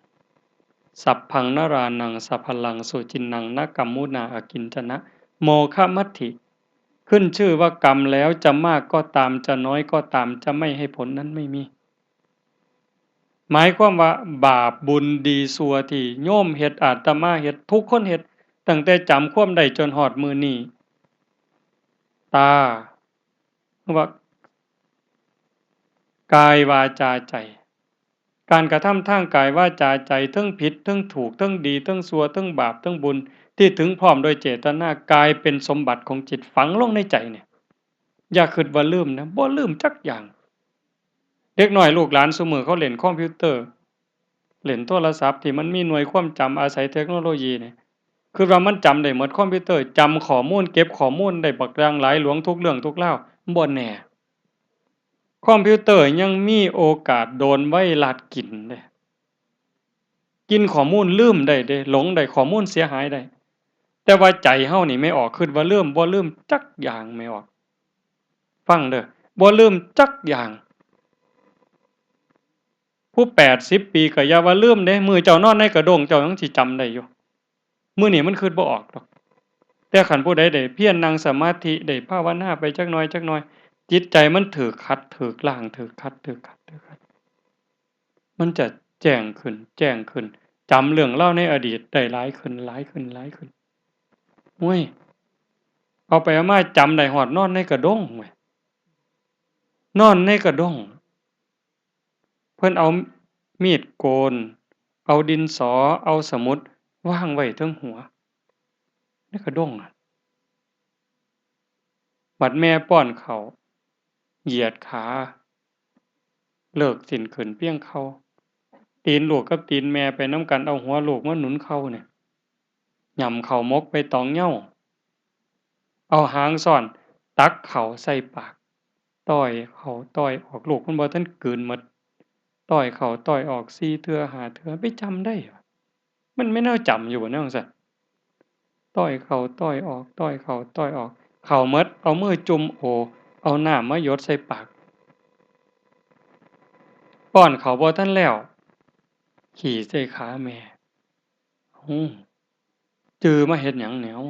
สัพพังนรานังสะพลังสุจินนัง นะกัมมุนาอากิญจนะ โมฆะมัตถิ ขึ้นชื่อว่ากรรมแล้ว จะมากก็ตาม จะน้อยก็ตาม จะไม่ให้ผลนั้นไม่มี หมายความว่าบาปบุญดีชั่วที่โยมเฮ็ด อาตมาเฮ็ด ทุกคนเฮ็ด ตั้งแต่จำความได้จนฮอดมื้อนี้ ตา ว่า กายวาจาใจ การกระทำทางกายวาจาใจ ทั้งผิด ทั้งถูก ทั้งดี ทั้งชั่ว ทั้งบาป ทั้งบุญ ที่ถึงพร้อมโดยเจตนา กลายเป็นสมบัติของจิต ฝังลงในใจเนี่ย อย่าคิดว่าลืมนะ บ่ลืมจักอย่าง เด็กน้อยลูกหลานซุมื้อเขาเล่นคอมพิวเตอร์ เล่นโทรศัพท์ที่มันมีหน่วยความจำ อาศัยเทคโนโลยีเนี่ย คือว่ามันจำได้หมด คอมพิวเตอร์จำข้อมูล เก็บข้อมูลได้บักอย่างหลายหลวงทุกเรื่องทุกราว บ่แน่ คอมพิวเตอร์ยังมีโอกาสโดนไวรัสกินเด้ กินข้อมูลลืมได้เด้ หลงได้ ข้อมูลเสียหายได้ แต่ว่าใจเฮานี่แม่ออก คิดว่าลืม บ่ลืมจักอย่างแม่ออก ฟังเด้อ บ่ลืมจักอย่าง ผู้แปดสิบปีก็อย่าว่าลืมเด้ มื้อเจ้านอนในกระด้งเจ้ายังสิจำได้อยู่ มื้อนี้มันคิดบ่ออกดอก แต่คันผู้ใดได้เพียรนั่งสมาธิ ได้ภาวนาไปจักหน่อยจักหน่อย จิตใจมันถูกขัด ถูกล้าง ถูกขัด ถูกขัด ถูกขัด มันจะแจ้งขึ้น แจ้งขึ้น จำเรื่องราวในอดีตได้หลายขึ้น หลายขึ้น หลายขึ้น โอ้ย เอาไปเอามาจำได้ฮอดนอนในกระด้งเว้ย นอนในกระด้ง เพิ่นเอามีดโกน เอาดินสอ เอาสมุดวางไว้เทิงหัว ในกระด้งอะ บัดแม่ป้อนข้าว เหยียดขา เลิกสิ้นขึ้นเพียงเข่า ตีนลูกกับตีนแม่ไปนำกัน เอาหัวลูกมาหนุนเข่าเนี่ย หย่ำข้าวหมกไปตองเหย้า เอาหางซ้อน ตักข้าวใส่ปาก ต้อยเข้าต้อยออก ลูกมันบ่ทันกลืนหมด ต้อยเข้าต้อยออกสี่เทื่อห้าเทื่อ ไปจำได้วะ มันแม่นแนวจำอยู่บ่แนวจั่งซั้น ต้อยเข้าต้อยออก ต้อยเข้าต้อยออก เข้าหมด เอามือจุ่มโอ เอาน้ำมาหยดใส่ปาก ป้อนข้าวบ่ทันแล้ว ขี้ใส่ขาแม่ อืม จื่อมาเฮ็ดหยังแหนว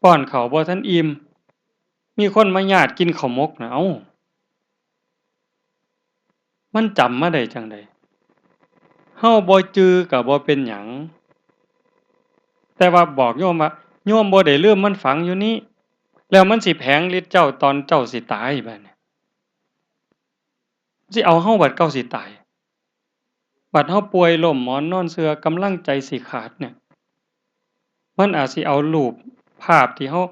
ป้อนข้าวบ่ทันอิ่ม มีคนมาญาติกินข้าวหมกนะ เอ้า มันจำมาได้จั่งใด เฮาบ่จื่อก็บ่เป็นหยัง แต่ว่าบอกโยมว่า โยมบ่ได้ลืม มันฝังอยู่นี้ แล้วมันสิแผงฤทธิ์เจ้าตอนเจ้าสิตายบัดนี้ สิเอาเฮาบัดเก่าสิตาย บัดเฮาป่วยล้มหมอนนอนเสื่อ กำลังใจสิขาดเนี่ย มันอาจสิเอารูปภาพที่เฮา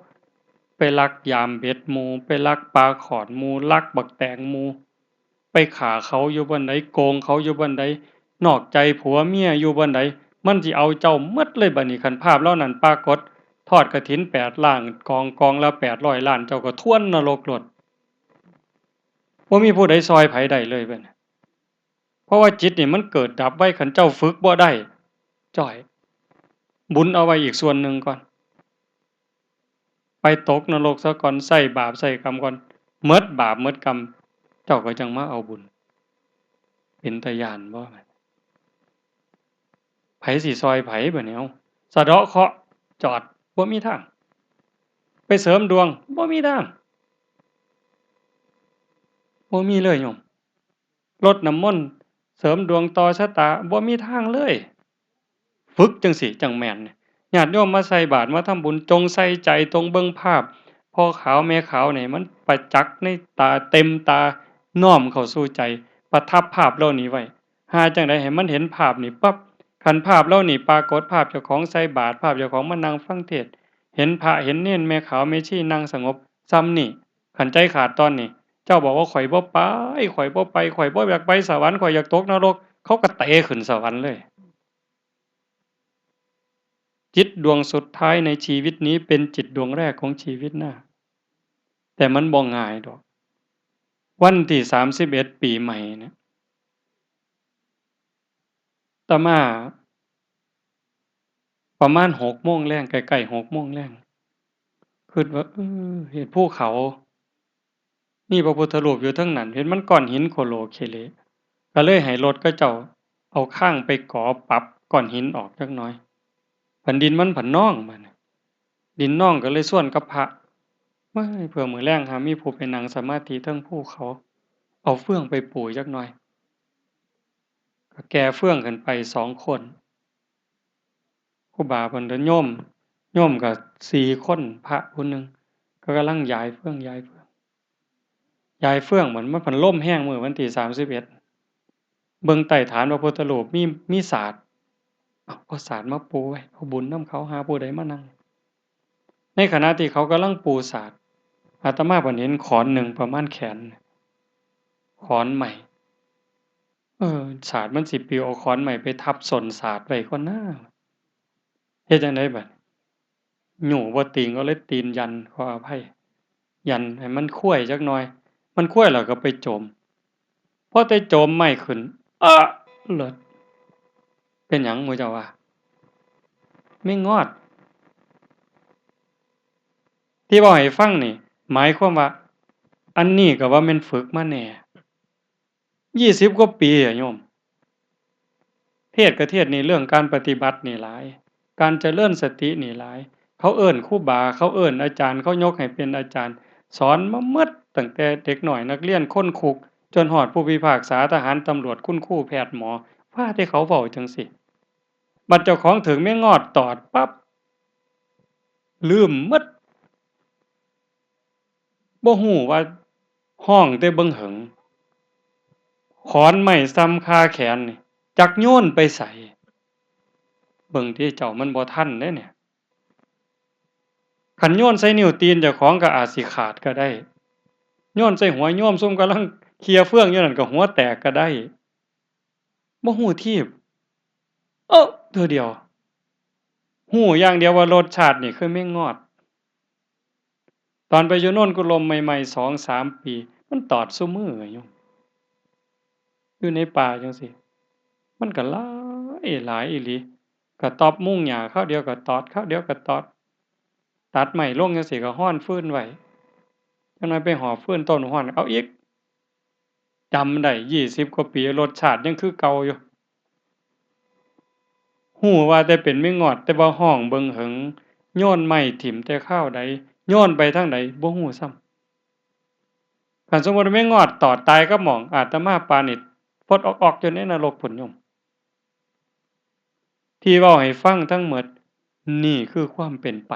ไปลักยามเบ็ดหมู่ ไปลักปลาข่อนหมู่ ลักบักแตงหมู่ ไปฆ่าเขาอยู่บ่อนใด โกงเขาอยู่บ่อนใด นอกใจผัวเมียอยู่บ่อนใด มันสิเอาเจ้าหมดเลยบัดนี้ คันภาพเหล่านั้นปรากฏ ทอดกฐินแปดล้าน กอง กองละแปดร้อยล้าน เจ้าก็ทวนนรกโลด บ่มีผู้ใดซ่อยไผได้เลยบัดนี้ เพราะว่าจิตนี่มันเกิดดับไว คันเจ้าฝึกบ่ได้ จ้อย บุญเอาไว้อีกส่วนหนึ่งก่อน ไปตกนรกซะก่อน ใส่บาปใส่กรรมก่อน หมดบาปหมดกรรม เจ้าก็จั่งมาเอาบุญ เป็นตาย้านบ่ ไผสิซ่อยไผบัดนี้ เอ้า สะเดาะเคราะห์ จอด บ่มีทาง ไปเสริมดวง บ่มีทาง บ่มีเลยโยม รดน้ำมนต์ เสริมดวงต่อชะตา บ่มีทางเลย ฝึกจั่งซี้จั่งแม่น ญาติโยมมาใส่บาตรมาทำบุญ จงใส่ใจ จงเบิ่งภาพ พ่อขาวแม่ขาวนี่ มันประจักษ์ในตา เต็มตา น้อมเข้าสู่ใจ ประทับภาพเหล่านี้ไว้ หาจั่งใดให้มันเห็นภาพนี่ปั๊บ คันภาพเหล่านี้ปรากฏ ภาพเจ้าของใส่บาตร ภาพเจ้าของมานั่งฟังเทศน์ เห็นพระเห็นเณร แม่ขาวแม่ชีนั่งสงบ ส่ำนี้ คันใจขาดตอนนี้ เจ้าบอกว่า "ข้อยบ่ไป ข้อยบ่ไป ข้อยบ่อยากไปสวรรค์ ข้อยอยากตกนรก" เขาก็เตะขึ้นสวรรค์เลย จิตดวงสุดท้ายในชีวิตนี้เป็นจิตดวงแรกของชีวิตหน้า แต่มันบ่ง่ายดอก วันที่สามสิบเอ็ดปีใหม่เนี่ย อาตมา ประมาณหกโมงแลง ใกล้ๆ หกโมงแลง คิดว่า เออ เห็นภูเขา มีพระพุทธรูปอยู่เทิงนั้น เห็นมันก้อนหินโคโลเคเล ก็เลยให้รถเขาเจ้าเอาคางไปก่อปรับก้อนหินออกจักหน่อย บัดดินมันผันนองบัดนี้ ดินนองก็เลยชวนกับพระ เอ้ย เผื่อมื้อแลงหามีผู้ไปนั่งสมาธิเทิงภูเขา เอาเฟืองไปปูจักหน่อย ก็แก่เฟืองขึ้นไปสองคน ครูบาเพิ่นก็โยม โยมก็สี่คน พระผู้หนึ่ง ก็กำลังย้ายเฟือง ย้ายเฟือง ย้ายเฟือง มัน มันผันลมแฮงมื้อวันที่สามสิบเอ็ด เบิ่งใต้ฐานพระพุทธรูปมี มีสาด เอ้า เอาสาดมาปูไว้ เอาบุญนำเขา หาผู้ใดมานั่ง ในขณะที่เขากำลังปูสาด อาตมาผันเห็นขอนหนึ่งประมาณแขน ขอนไม้ เออ สาดมันสิปลิว เอาขอนไม้ไปทับส้นสาดไว้ก่อนนะ เฮ็ดจั่งใดบัดนี้ ยู้บ่ติง ก็เลยตีนยัน ขออภัย ยันให้มันควยจักหน่อย มันควยแล้วก็ไปโจม พอแต่โจมไม้ขึ้น เอ้อ เลิศ เป็นหยังหมู่เจ้าว่า แมงงอด ที่เว้าให้ฟังนี่ หมายความว่า อันนี้ก็ว่าแม่นฝึกมาแน่ ยี่สิบกว่าปีอะโยม เทศน์ก็เทศน์นี่ เรื่องการปฏิบัตินี่หลาย การเจริญสตินี่หลาย เขาเอิ้นครูบา เขาเอิ้นอาจารย์ เขายกให้เป็นอาจารย์ สอนมาหมด ตั้งแต่เด็กน้อยนักเรียน คนคุก จนฮอดผู้พิพากษา ทหาร ตำรวจ คุณครู แพทย์ หมอ ว่าแต่เขาเว้าจั่งซี้ บัดเจ้าของถืกแมงงอดตอดปั๊บ ลืมหมด บ่ฮู้ว่าฮ้องแต่เบิ่งเหิง ขอนไม้ส่ำคาแขนนี่ จักโยนไปไส เบิ่งติเจ้า มันบ่ทันเด้เนี่ย คันโยนใส่นิ้วตีนเจ้าของก็อาจสิขาดก็ได้ โยนใส่หัวโยมซุมกำลังเขี่ยเฟืองอยู่นั่นก็หัวแตกก็ได้ บ่ฮู้ทีบ เอ้อ เทื่อเดียว ฮู้อย่างเดียวว่ารสชาตินี่คือแมงงอด ตอนไปอยู่โนนกุลมใหม่ๆ สองสามปี มันตอดซุมื้ออยู่ อยู่ในป่าจั่งซี้ มันก็หลาย หลายอีหลี กะตอบมุงหญ้าคราวเดียวก็ตอด คราวเดียวก็ตอด ตัดไม้ลงจั่งซี้ก็ฮ้อนฟืนไว้ จักหน่อยไปหอบฟืนต้นฮ้อน เอาอีก จำได้ ยี่สิบกว่าปี รสชาติยังคือเก่าอยู่ ฮู้ว่าแต่เป็นแมงงอด แต่ว่าฮ้องเบิ่งเหิง โยนไม้ถิ่มแต่คราวใด โยนไปทางใด บ่ฮู้ซ้ำ คันสมมุติว่าแมงงอดตอดตายกับหม่อง อาตมาป่านนี้ฟดออกๆ อยู่ในนรกพุ้นโยม ที่เว้าให้ฟังทั้งหมด นี่คือความเป็นไป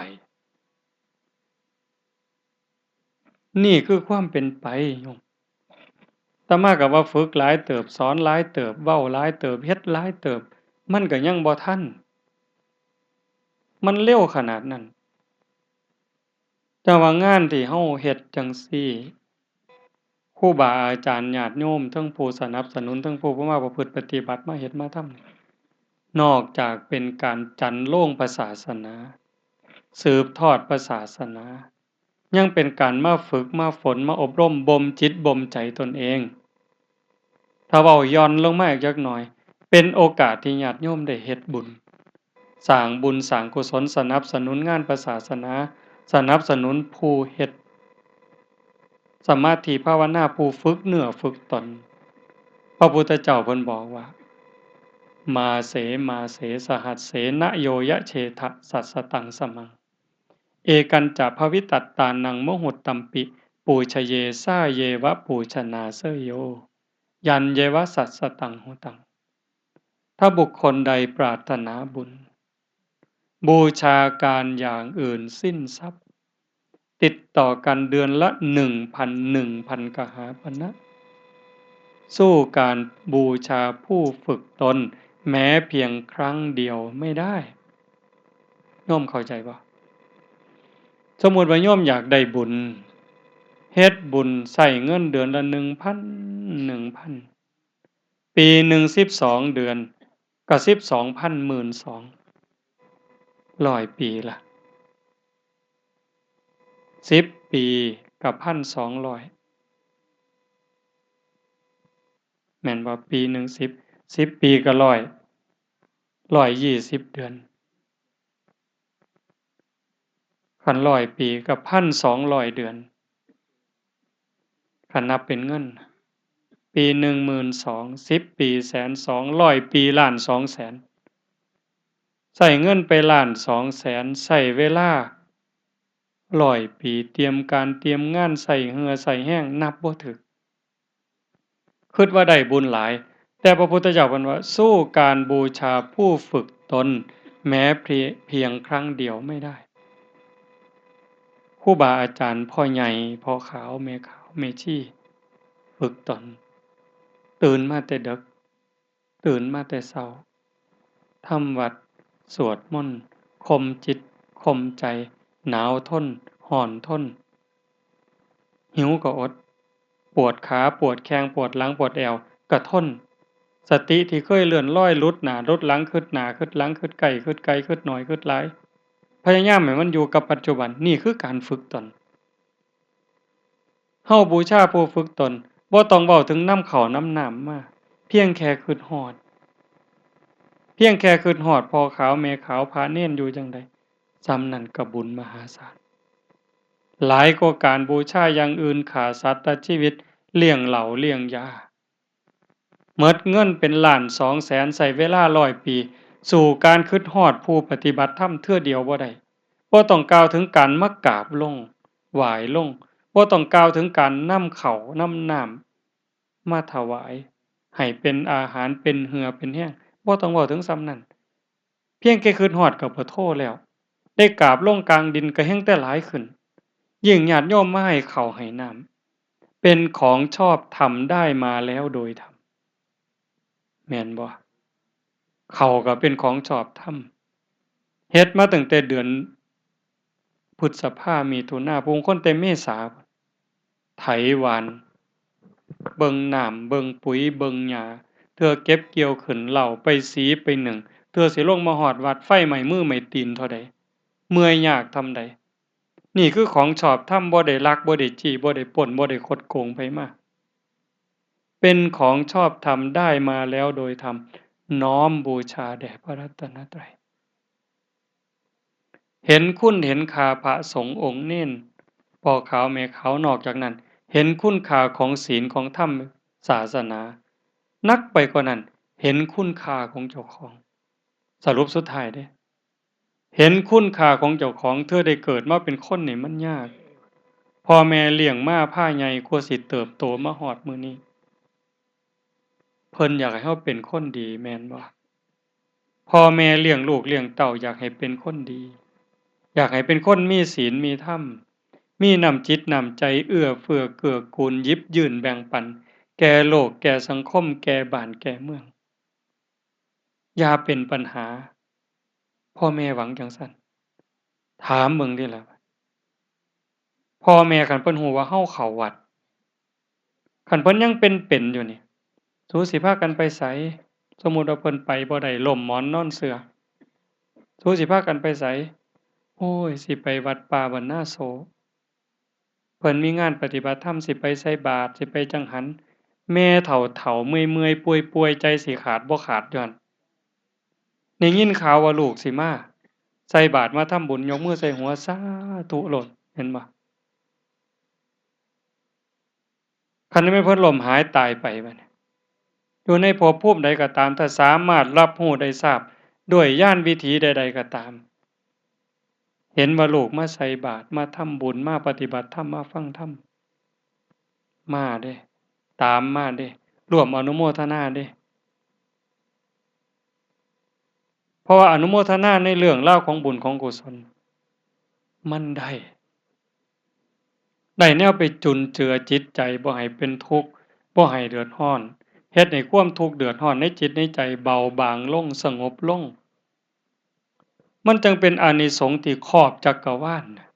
นี่คือความเป็นไปโยม อาตมาก็ว่าฝึกหลายเติบ สอนหลายเติบ เว้าหลายเติบ เฮ็ดหลายเติบ มันก็ยังบ่ทัน มันเร็วขนาดนั้น แต่ว่างานที่เฮาเฮ็ดจั่งซี้ ครูบาอาจารย์ ญาติโยม ทั้งผู้สนับสนุน ทั้งผู้มาประพฤติปฏิบัติ มาเฮ็ดมาทำ นอกจากเป็นการจรรโลงพระศาสนา สืบทอดพระศาสนา ยังเป็นการมาฝึก มาฝน มาอบรม บ่มจิต บ่มใจตนเอง ถ้าเว้าหย่อนลงมาอีกจักหน่อย เป็นโอกาสที่ญาติโยมได้เฮ็ดบุญ สร้างบุญ สร้างกุศล สนับสนุนงานพระศาสนา สนับสนุนผู้เฮ็ดสมาธิภาวนา ผู้ฝึกเนื้อฝึกตน พระพุทธเจ้าเพิ่นบอกว่า มาเส มาเส สหัสเส นะโยยะเชทะ สัสสตังสมัง เอกัญจะภวิตัตตานัง มุหุตตัมปิ ปูชเย สาเยวะ ปูชนาเสยโย ยันเยวะ สัสสตังหุตัง ถ้าบุคคลใดปรารถนาบุญ บูชาการอย่างอื่นสิ้นทรัพย์ ติดต่อกันเดือนละหนึ่งพัน หนึ่งพันกหาปณะ สู้การบูชาผู้ฝึกตนแม้เพียงครั้งเดียวไม่ได้ โยมเข้าใจบ่ สมมุติว่าโยมอยากได้บุญ เฮ็ดบุญ ใช้เงินเดือนละหนึ่งพัน หนึ่งพัน ปีหนึ่งสิบสองเดือน ก็สิบสองพัน หมื่นสอง ร้อยปีละ สิบปีก็พันสองร้อย แม่นบ่ ปีหนึ่งสิบ สิบปีก็ร้อย ร้อยยี่สิบเดือน คันร้อยปีก็พันสองร้อยเดือน คันนับเป็นเงิน ปีหนึ่งหมื่นสอง สิบปีแสนสอง ร้อยปีล้านสองแสน ใช้เงินไปล้านสองแสน ใช้เวลาร้อยปี เตรียมการเตรียมงาน ใช้เหื่อใช้แฮง นับบ่ถูก คิดว่าได้บุญหลาย แต่พระพุทธเจ้าเพิ่นว่า สู้การบูชาผู้ฝึกตนแม้เพีย- เพียงครั้งเดียวไม่ได้ ครูบาอาจารย์ พ่อใหญ่ พ่อขาว แม่ขาว แม่ชี ฝึกตน ตื่นมาแต่ดึก ตื่นมาแต่เช้า ทำวัตร สวดมนต์ ข่มจิต ข่มใจ หนาวทน ร้อนทน หิวก็อด ปวดขา ปวดแข้ง ปวดหลัง ปวดแอว ก็ทน สติที่เคยเลื่อนลอย หลุดหน้าหลุดหลัง คิดหน้าคิดหลัง คิดใกล้คิดไกล คิดน้อยคิดหลาย พยายามให้มันอยู่กับปัจจุบัน นี่คือการฝึกตน เฮาบูชาผู้ฝึกตน บ่ต้องเว้าถึงนำข้าวนำน้ำมา เพียงแค่คิดฮอด เพียงแค่คิดฮอดพ่อขาวแม่ขาว พระเณรอยู่จั่งใด ส่ำนั้นก็บุญมหาศาล หลายกว่าการบูชาอย่างอื่น ฆ่าสัตว์ตัดชีวิต เลี้ยงเหล้าเลี้ยงยา หมดเงินเป็นล้านสองแสน ใช้เวลาร้อยปี สู้การคิดฮอดผู้ปฏิบัติธรรมเทื่อเดียวบ่ได้ บ่ต้องกล่าวถึงการมากราบลง ไหว้ลง บ่ต้องกล่าวถึงการนำข้าวนำน้ำมาถวาย ให้เป็นอาหาร เป็นเหื่อเป็นแฮง บ่ต้องเว้าถึงส่ำนั้น เพียงแค่คิดฮอดก็ปะโทแล้ว ได้กราบลงกลางดินก็แฮ่งแต่หลายขึ้น ยิ่งญาติโยมมาให้ข้าวให้น้ำ เป็นของชอบธรรมได้มาแล้วโดยธรรม แม่นบ่ ข้าวก็เป็นของชอบธรรม เฮ็ดมาตั้งแต่เดือนพฤษภา มิถุนา บางคนแต่เมษา ไถหว่าน เบิ่งน้ำ เบิ่งปุ๋ย เบิ่งหญ้า เทื่อเก็บเกี่ยวขึ้น เล้าไปสีไปนึ่ง เทื่อสิลงมาฮอดวัด ไฟไหม้มือไหม้ตีนเท่าใด เมื่อยยากส่ำใด นี่คือของชอบธรรม บ่ได้ลัก บ่ได้จี้ บ่ได้ปล้น บ่ได้คดโกงไผมา เป็นของชอบธรรม ได้มาแล้วโดยธรรม น้อมบูชาแด่พระรัตนตรัย เห็นคุณเห็นค่าพระสงฆ์องค์เณร พ่อขาวแม่ขาว นอกจากนั้น เห็นคุณค่าของศีลของธรรมศาสนา หนักไปกว่านั้น เห็นคุณค่าของเจ้าของ สรุปสุดท้ายเด้ เห็นคุณค่าของเจ้าของ เทื่อได้เกิดมาเป็นคนนี่มันยาก พ่อแม่เลี้ยงมาพาใหญ่ กว่าสิเติบโตมาฮอดมื้อนี้ เพิ่นอยากให้เฮาเป็นคนดีแม่นบ่ พ่อแม่เลี้ยงลูกเลี้ยงเต้าอยากให้เป็นคนดี อยากให้เป็นคนมีศีลมีธรรม มีน้ำจิตน้ำใจเอื้อเฟื้อเกื้อกูล หยิบยื่นแบ่งปัน แก่โลก แก่สังคม แก่บ้าน แก่เมือง อย่าเป็นปัญหา พ่อแม่หวังจั่งซั้น ถามเบิ่งติล่ะ พ่อแม่คันเพิ่นฮู้ว่าเฮาเข้าวัด คันเพิ่นยังเป็นๆ อยู่นี่ สูสิพากันไปไส สมมุติว่าเพิ่นไปบ่ได้ ล้มหมอนนอนเสื่อ สูสิพากันไปไส โอ้ย สิไปวัดป่าบ้านนาโศก เพิ่นมีงานปฏิบัติธรรม สิไปใส่บาตร สิไปจังหัน แม่เฒ่าๆ เมื่อยๆ ป่วยๆ ใจสิขาดบ่ขาดย้อน ได้ยินข่าวว่าลูกสิมา ใส่บาตรมาทำบุญ ยกมือใส่หัว สาธุโลด เห็นบ่ คันแม่นเพิ่นล้มหายตายไปบัดนี้ อยู่ในภพภูมิใดก็ตาม ถ้าสามารถรับรู้ได้ทราบด้วยญาณวิถีใดๆ ก็ตาม เห็นว่าลูกมาใส่บาตร มาทำบุญ มาปฏิบัติธรรม มาฟังธรรม มาเด้ ตามมาเด้ ร่วมอนุโมทนาเด้ เพราะว่าอนุโมทนาในเรื่องราวของบุญของกุศล มันได้ ได้แนวไปจุนเจือจิตใจ บ่ให้เป็นทุกข์ บ่ให้เดือดร้อน เฮ็ดให้ความทุกข์เดือดร้อนในจิตในใจเบาบางลง สงบลง มันจั่งเป็นอานิสงส์ที่ครอบจักรวาลน่ะ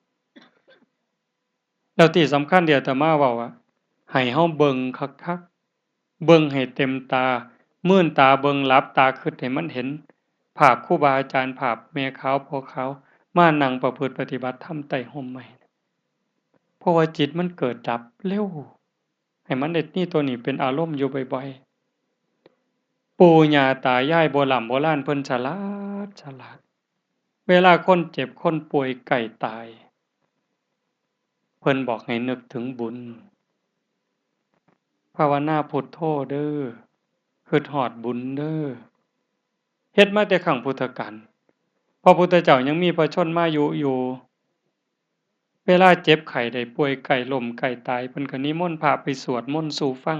แล้วที่สำคัญที่อาตมาเว้าอะ ให้เฮาเบิ่งคักๆ เบิ่งให้เต็มตา มื่นตาเบิ่ง หลับตาคิดให้มันเห็น ภาพครูบาอาจารย์ ภาพแม่ขาวพ่อขาว มานั่งประพฤติปฏิบัติธรรมใต้ร่มไม้ เพราะว่าจิตมันเกิดดับเร็ว ให้มันได้มีตัวนี้เป็นอารมณ์อยู่บ่อยๆ ปู่ย่าตายายโบร่ำโบราณเพิ่นฉลาด ฉลาด เวลาคนเจ็บคนป่วยใกล้ตาย เพิ่นบอกให้นึกถึงบุญ ภาวนาพุทโธเด้อ คิดฮอดบุญเด้อ เฮ็ดมาแต่ครั้งพุทธกาล พระพุทธเจ้ายังมีพระชนมายุอยู่ เวลาเจ็บไข้ได้ป่วยใกล้ล้มใกล้ตาย เพิ่นก็นิมนต์พระไปสวดมนต์สู่ฟัง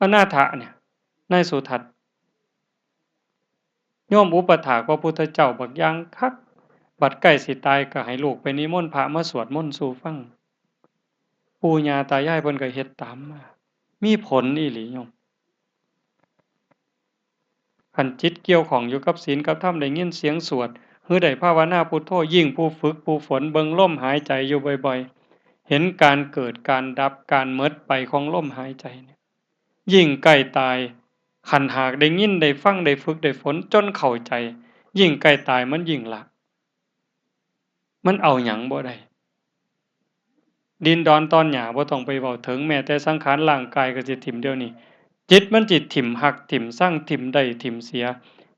อนาถะเนี่ย นายสุทัศน์ โยมอุปัฏฐากพระพุทธเจ้าบักอย่างคัก บัดใกล้สิตายก็ให้ลูกไปนิมนต์พระมาสวดมนต์สู่ฟัง ปู่ย่าตายายเพิ่นก็เฮ็ดตามมา มีผลอีหลีโยม คันจิตเกี่ยวข้องอยู่กับศีลกับธรรม ได้ยินเสียงสวด หรือได้ภาวนาพุทโธ ยิ่งผู้ฝึกผู้ฝนเบิ่งลมหายใจอยู่บ่อยๆ เห็นการเกิดการดับ การหมดไปของลมหายใจเนี่ย ยิ่งใกล้ตาย คันหากได้ยินได้ฟังได้ฝึกได้ฝนจนเข้าใจ ยิ่งใกล้ตายมันยิ่งละ มันเอาหยังบ่ได้ ดินดอนตอนหญ้าบ่ต้องไปเว้าถึง แม้แต่สังขารร่างกายก็สิถิ่มเดี๋ยวนี้ จิตมันสิถิ่มฮักถิ่มซัง ถิ่มได้ถิ่มเสีย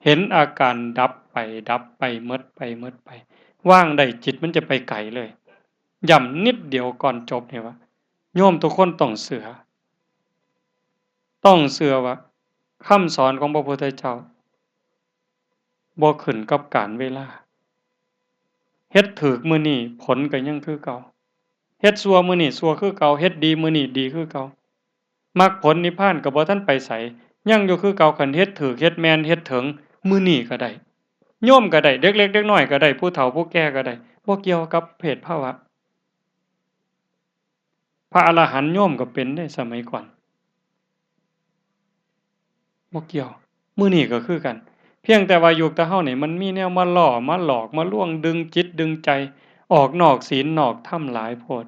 เห็นอาการดับไปดับไป หมดไปหมดไป วางได้จิตมันจะไปไกลเลย ย้ำนิดเดียวก่อนจบนี่ว่า โยมทุกคนต้องเชื่อ ต้องเชื่อว่าคำสอนของพระพุทธเจ้า บ่ขึ้นกับกาลเวลา เฮ็ดถูกมื้อนี้ผลก็ยังคือเก่า เฮ็ดชั่วมื้อนี้ชั่วคือเก่า เฮ็ดดีมื้อนี้ดีคือเก่า มรรคผลนิพพานก็บ่ทันไปไส ยังอยู่คือเก่า คันเฮ็ดถูก เฮ็ดแม่น เฮ็ดเถิง มื้อนี้ก็ได้ โยมก็ได้ เด็กเล็กเด็กน้อยก็ได้ ผู้เฒ่าผู้แก่ก็ได้ บ่เกี่ยวกับเพศภาวะ พระอรหันต์โยมก็เป็นเด้ สมัยก่อน บ่เกี่ยว มื้อนี้ก็คือกัน เพียงแต่ว่ายุคแต่เฮานี่มันมีแนวมาล่อ มาหลอก มาลวง ดึงจิตดึงใจ ออกนอกศีลนอกธรรมหลายโพด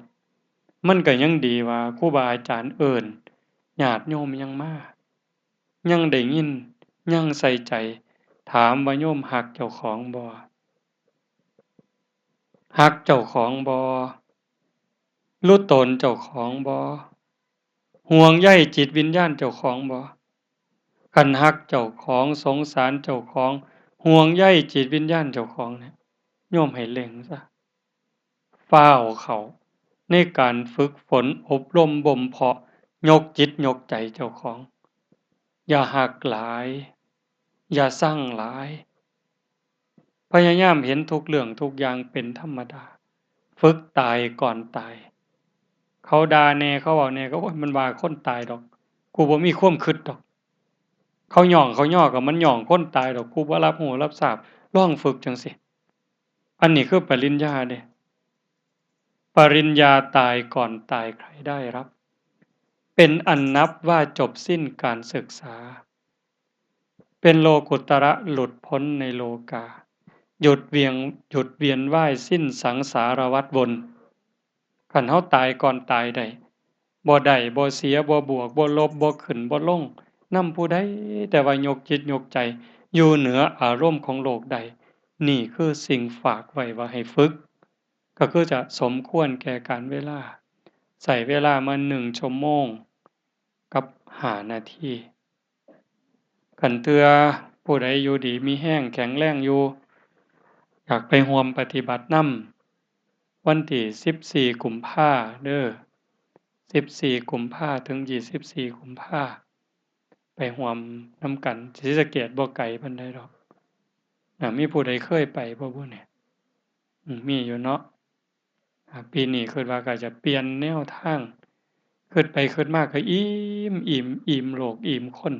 มันก็ยังดีว่าครูบาอาจารย์เอิ้น ญาติโยมยังมา ยังได้ยิน ยังใส่ใจ ถามว่าโยมฮักเจ้าของบ่ ฮักเจ้าของบ่ รู้ตนเจ้าของบ่ ห่วงใยจิตวิญญาณเจ้าของบ่ คันฮักเจ้าของ สงสารเจ้าของ ห่วงใยจิตวิญญาณเจ้าของเนี่ย โยมให้เล็งซะ ฟ้าวเข้าในการฝึกฝนอบรมบ่มเพาะ ยกจิตยกใจเจ้าของ อย่าฮักหลาย อย่าซังหลาย พยายามเห็นทุกเรื่องทุกอย่างเป็นธรรมดา ฝึกตายก่อนตาย เขาด่าแหน่ เขาเว้าแหน่ ก็ โอ๊ย มันว่าคนตายดอก กูบ่มีความคิดดอก เขาหย่องเขาย่อก็มันหย่องคนตายดอก กูบ่รับรู้รับทราบ ลองฝึกจั่งซี้ อันนี้คือปริญญาเด้ ปริญญาตายก่อนตายใครได้รับ เป็นอันนับว่าจบสิ้นการศึกษา เป็นโลกุตระหลุดพ้นในโลกา หยุดเวียง หยุดเวียนว่ายสิ้นสังสารวัฏวน คันเฮาตายก่อนตายได้ บ่ได้ บ่เสีย บ่บวก บ่ลบ บ่ขึ้น บ่ลง นำผู้ใด แต่ว่ายกจิตยกใจ อยู่เหนืออารมณ์ของโลกได้ นี่คือสิ่งฝากไว้ว่าให้ฝึก ก็คือจะสมควรแก่กาลเวลา ใช้เวลามาหนึ่งชั่วโมงกับห้านาที คันเทื่อผู้ใดอยู่ดีมีแฮงแข็งแรงอยู่ อยากไปร่วมปฏิบัตินำ วันที่สิบสี่กุมภาเด้อ สิบสี่กุมภาถึงยี่สิบสี่กุมภา ไปร่วมนำกัน ศรีสะเกษบ่ไกลปานใดดอก น่ะ มีผู้ใดเคยไปบ่บุเนี่ย อืม มีอยู่เนาะ อ่า ปีนี้คิดว่าก็จะเปลี่ยนแนวทาง คิดไปคิดมาก็อิ่ม อิ่ม อิ่มโลก อิ่มคน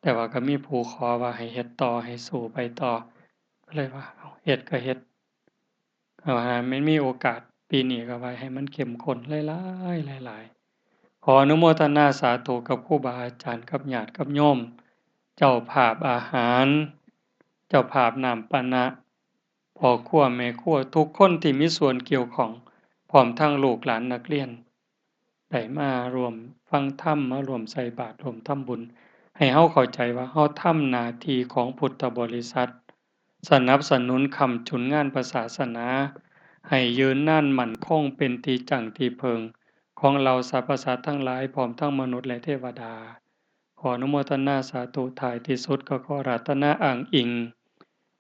แต่ว่าก็มีผู้ขอว่าให้เฮ็ดต่อ ให้สู้ไปต่อ ก็เลยว่า เอ้า เฮ็ดก็เฮ็ด ก็ว่ามันมีโอกาส ปีนี้ก็ว่าให้มันเข้มข้นหลายๆ หลายๆ ขออนุโมทนาสาธุกับครูบาอาจารย์ กับญาติกับโยม เจ้าภาพอาหาร เจ้าภาพน้ำปานะ พ่อครัวแม่ครัว ทุกคนที่มีส่วนเกี่ยวข้อง พร้อมทั้งลูกหลานนักเรียน ได้มาร่วมฟังธรรม มาร่วมใส่บาตร ร่วมทำบุญ ให้เฮาเข้าใจว่าเฮาทำหน้าที่ของพุทธบริษัท สนับสนุนค้ำจุนงานพระศาสนา ให้ยืนนานมั่นคงเป็นที่จั่งที่เพิงของเหล่าสรรพสัตว์ทั้งหลาย พร้อมทั้งมนุษย์และเทวดา ขออนุโมทนาสาธุ ท้ายที่สุดก็ขออาราธนาอ้างอิง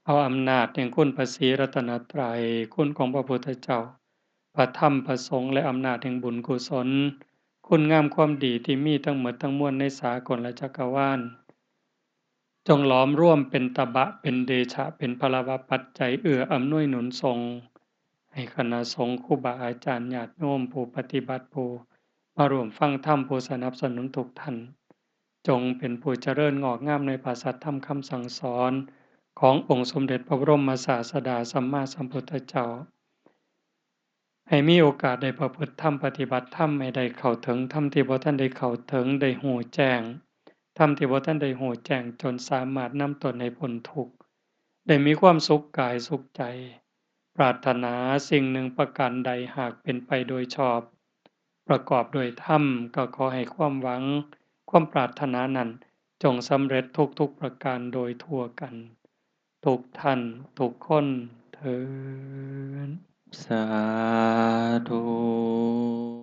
เอาอำนาจแห่งคุณพระศรีรัตนตรัย คุณของพระพุทธเจ้า พระธรรม พระสงฆ์ และอำนาจแห่งบุญกุศล คุณงามความดีที่มีทั้งหมดทั้งมวลในสากลจักรวาล จงหลอมรวมเป็นตบะ เป็นเดชะ เป็นพลวปัจจัยเอื้ออำนวยหนุนส่ง ให้คณะสงฆ์ ครูบาอาจารย์ ญาติโยม ผู้ปฏิบัติ ผู้มาร่วมฟังธรรม ผู้สนับสนุนทุกท่าน จงเป็นผู้เจริญงอกงามในพระสัทธรรมคำสั่งสอนขององค์สมเด็จพระบรมศาสดาสัมมาสัมพุทธเจ้า ให้มีโอกาสได้ประพฤติธรรม ปฏิบัติธรรม ให้ได้เข้าถึงธรรมที่บ่ทันได้เข้าถึง ได้ฮู้แจ้งธรรมที่บ่ทันได้ฮู้แจ้ง จนสามารถนำตนให้พ้นทุกข์ ได้มีความสุขกายสุขใจ ปรารถนาสิ่งหนึ่งประการใดหากเป็นไปโดยชอบ ประกอบด้วยธรรม ก็ขอให้ความหวัง ความปรารถนานั้นจงสำเร็จทุกๆประการโดยทั่วกัน ทุกท่านทุกคนเทอญ สาธุ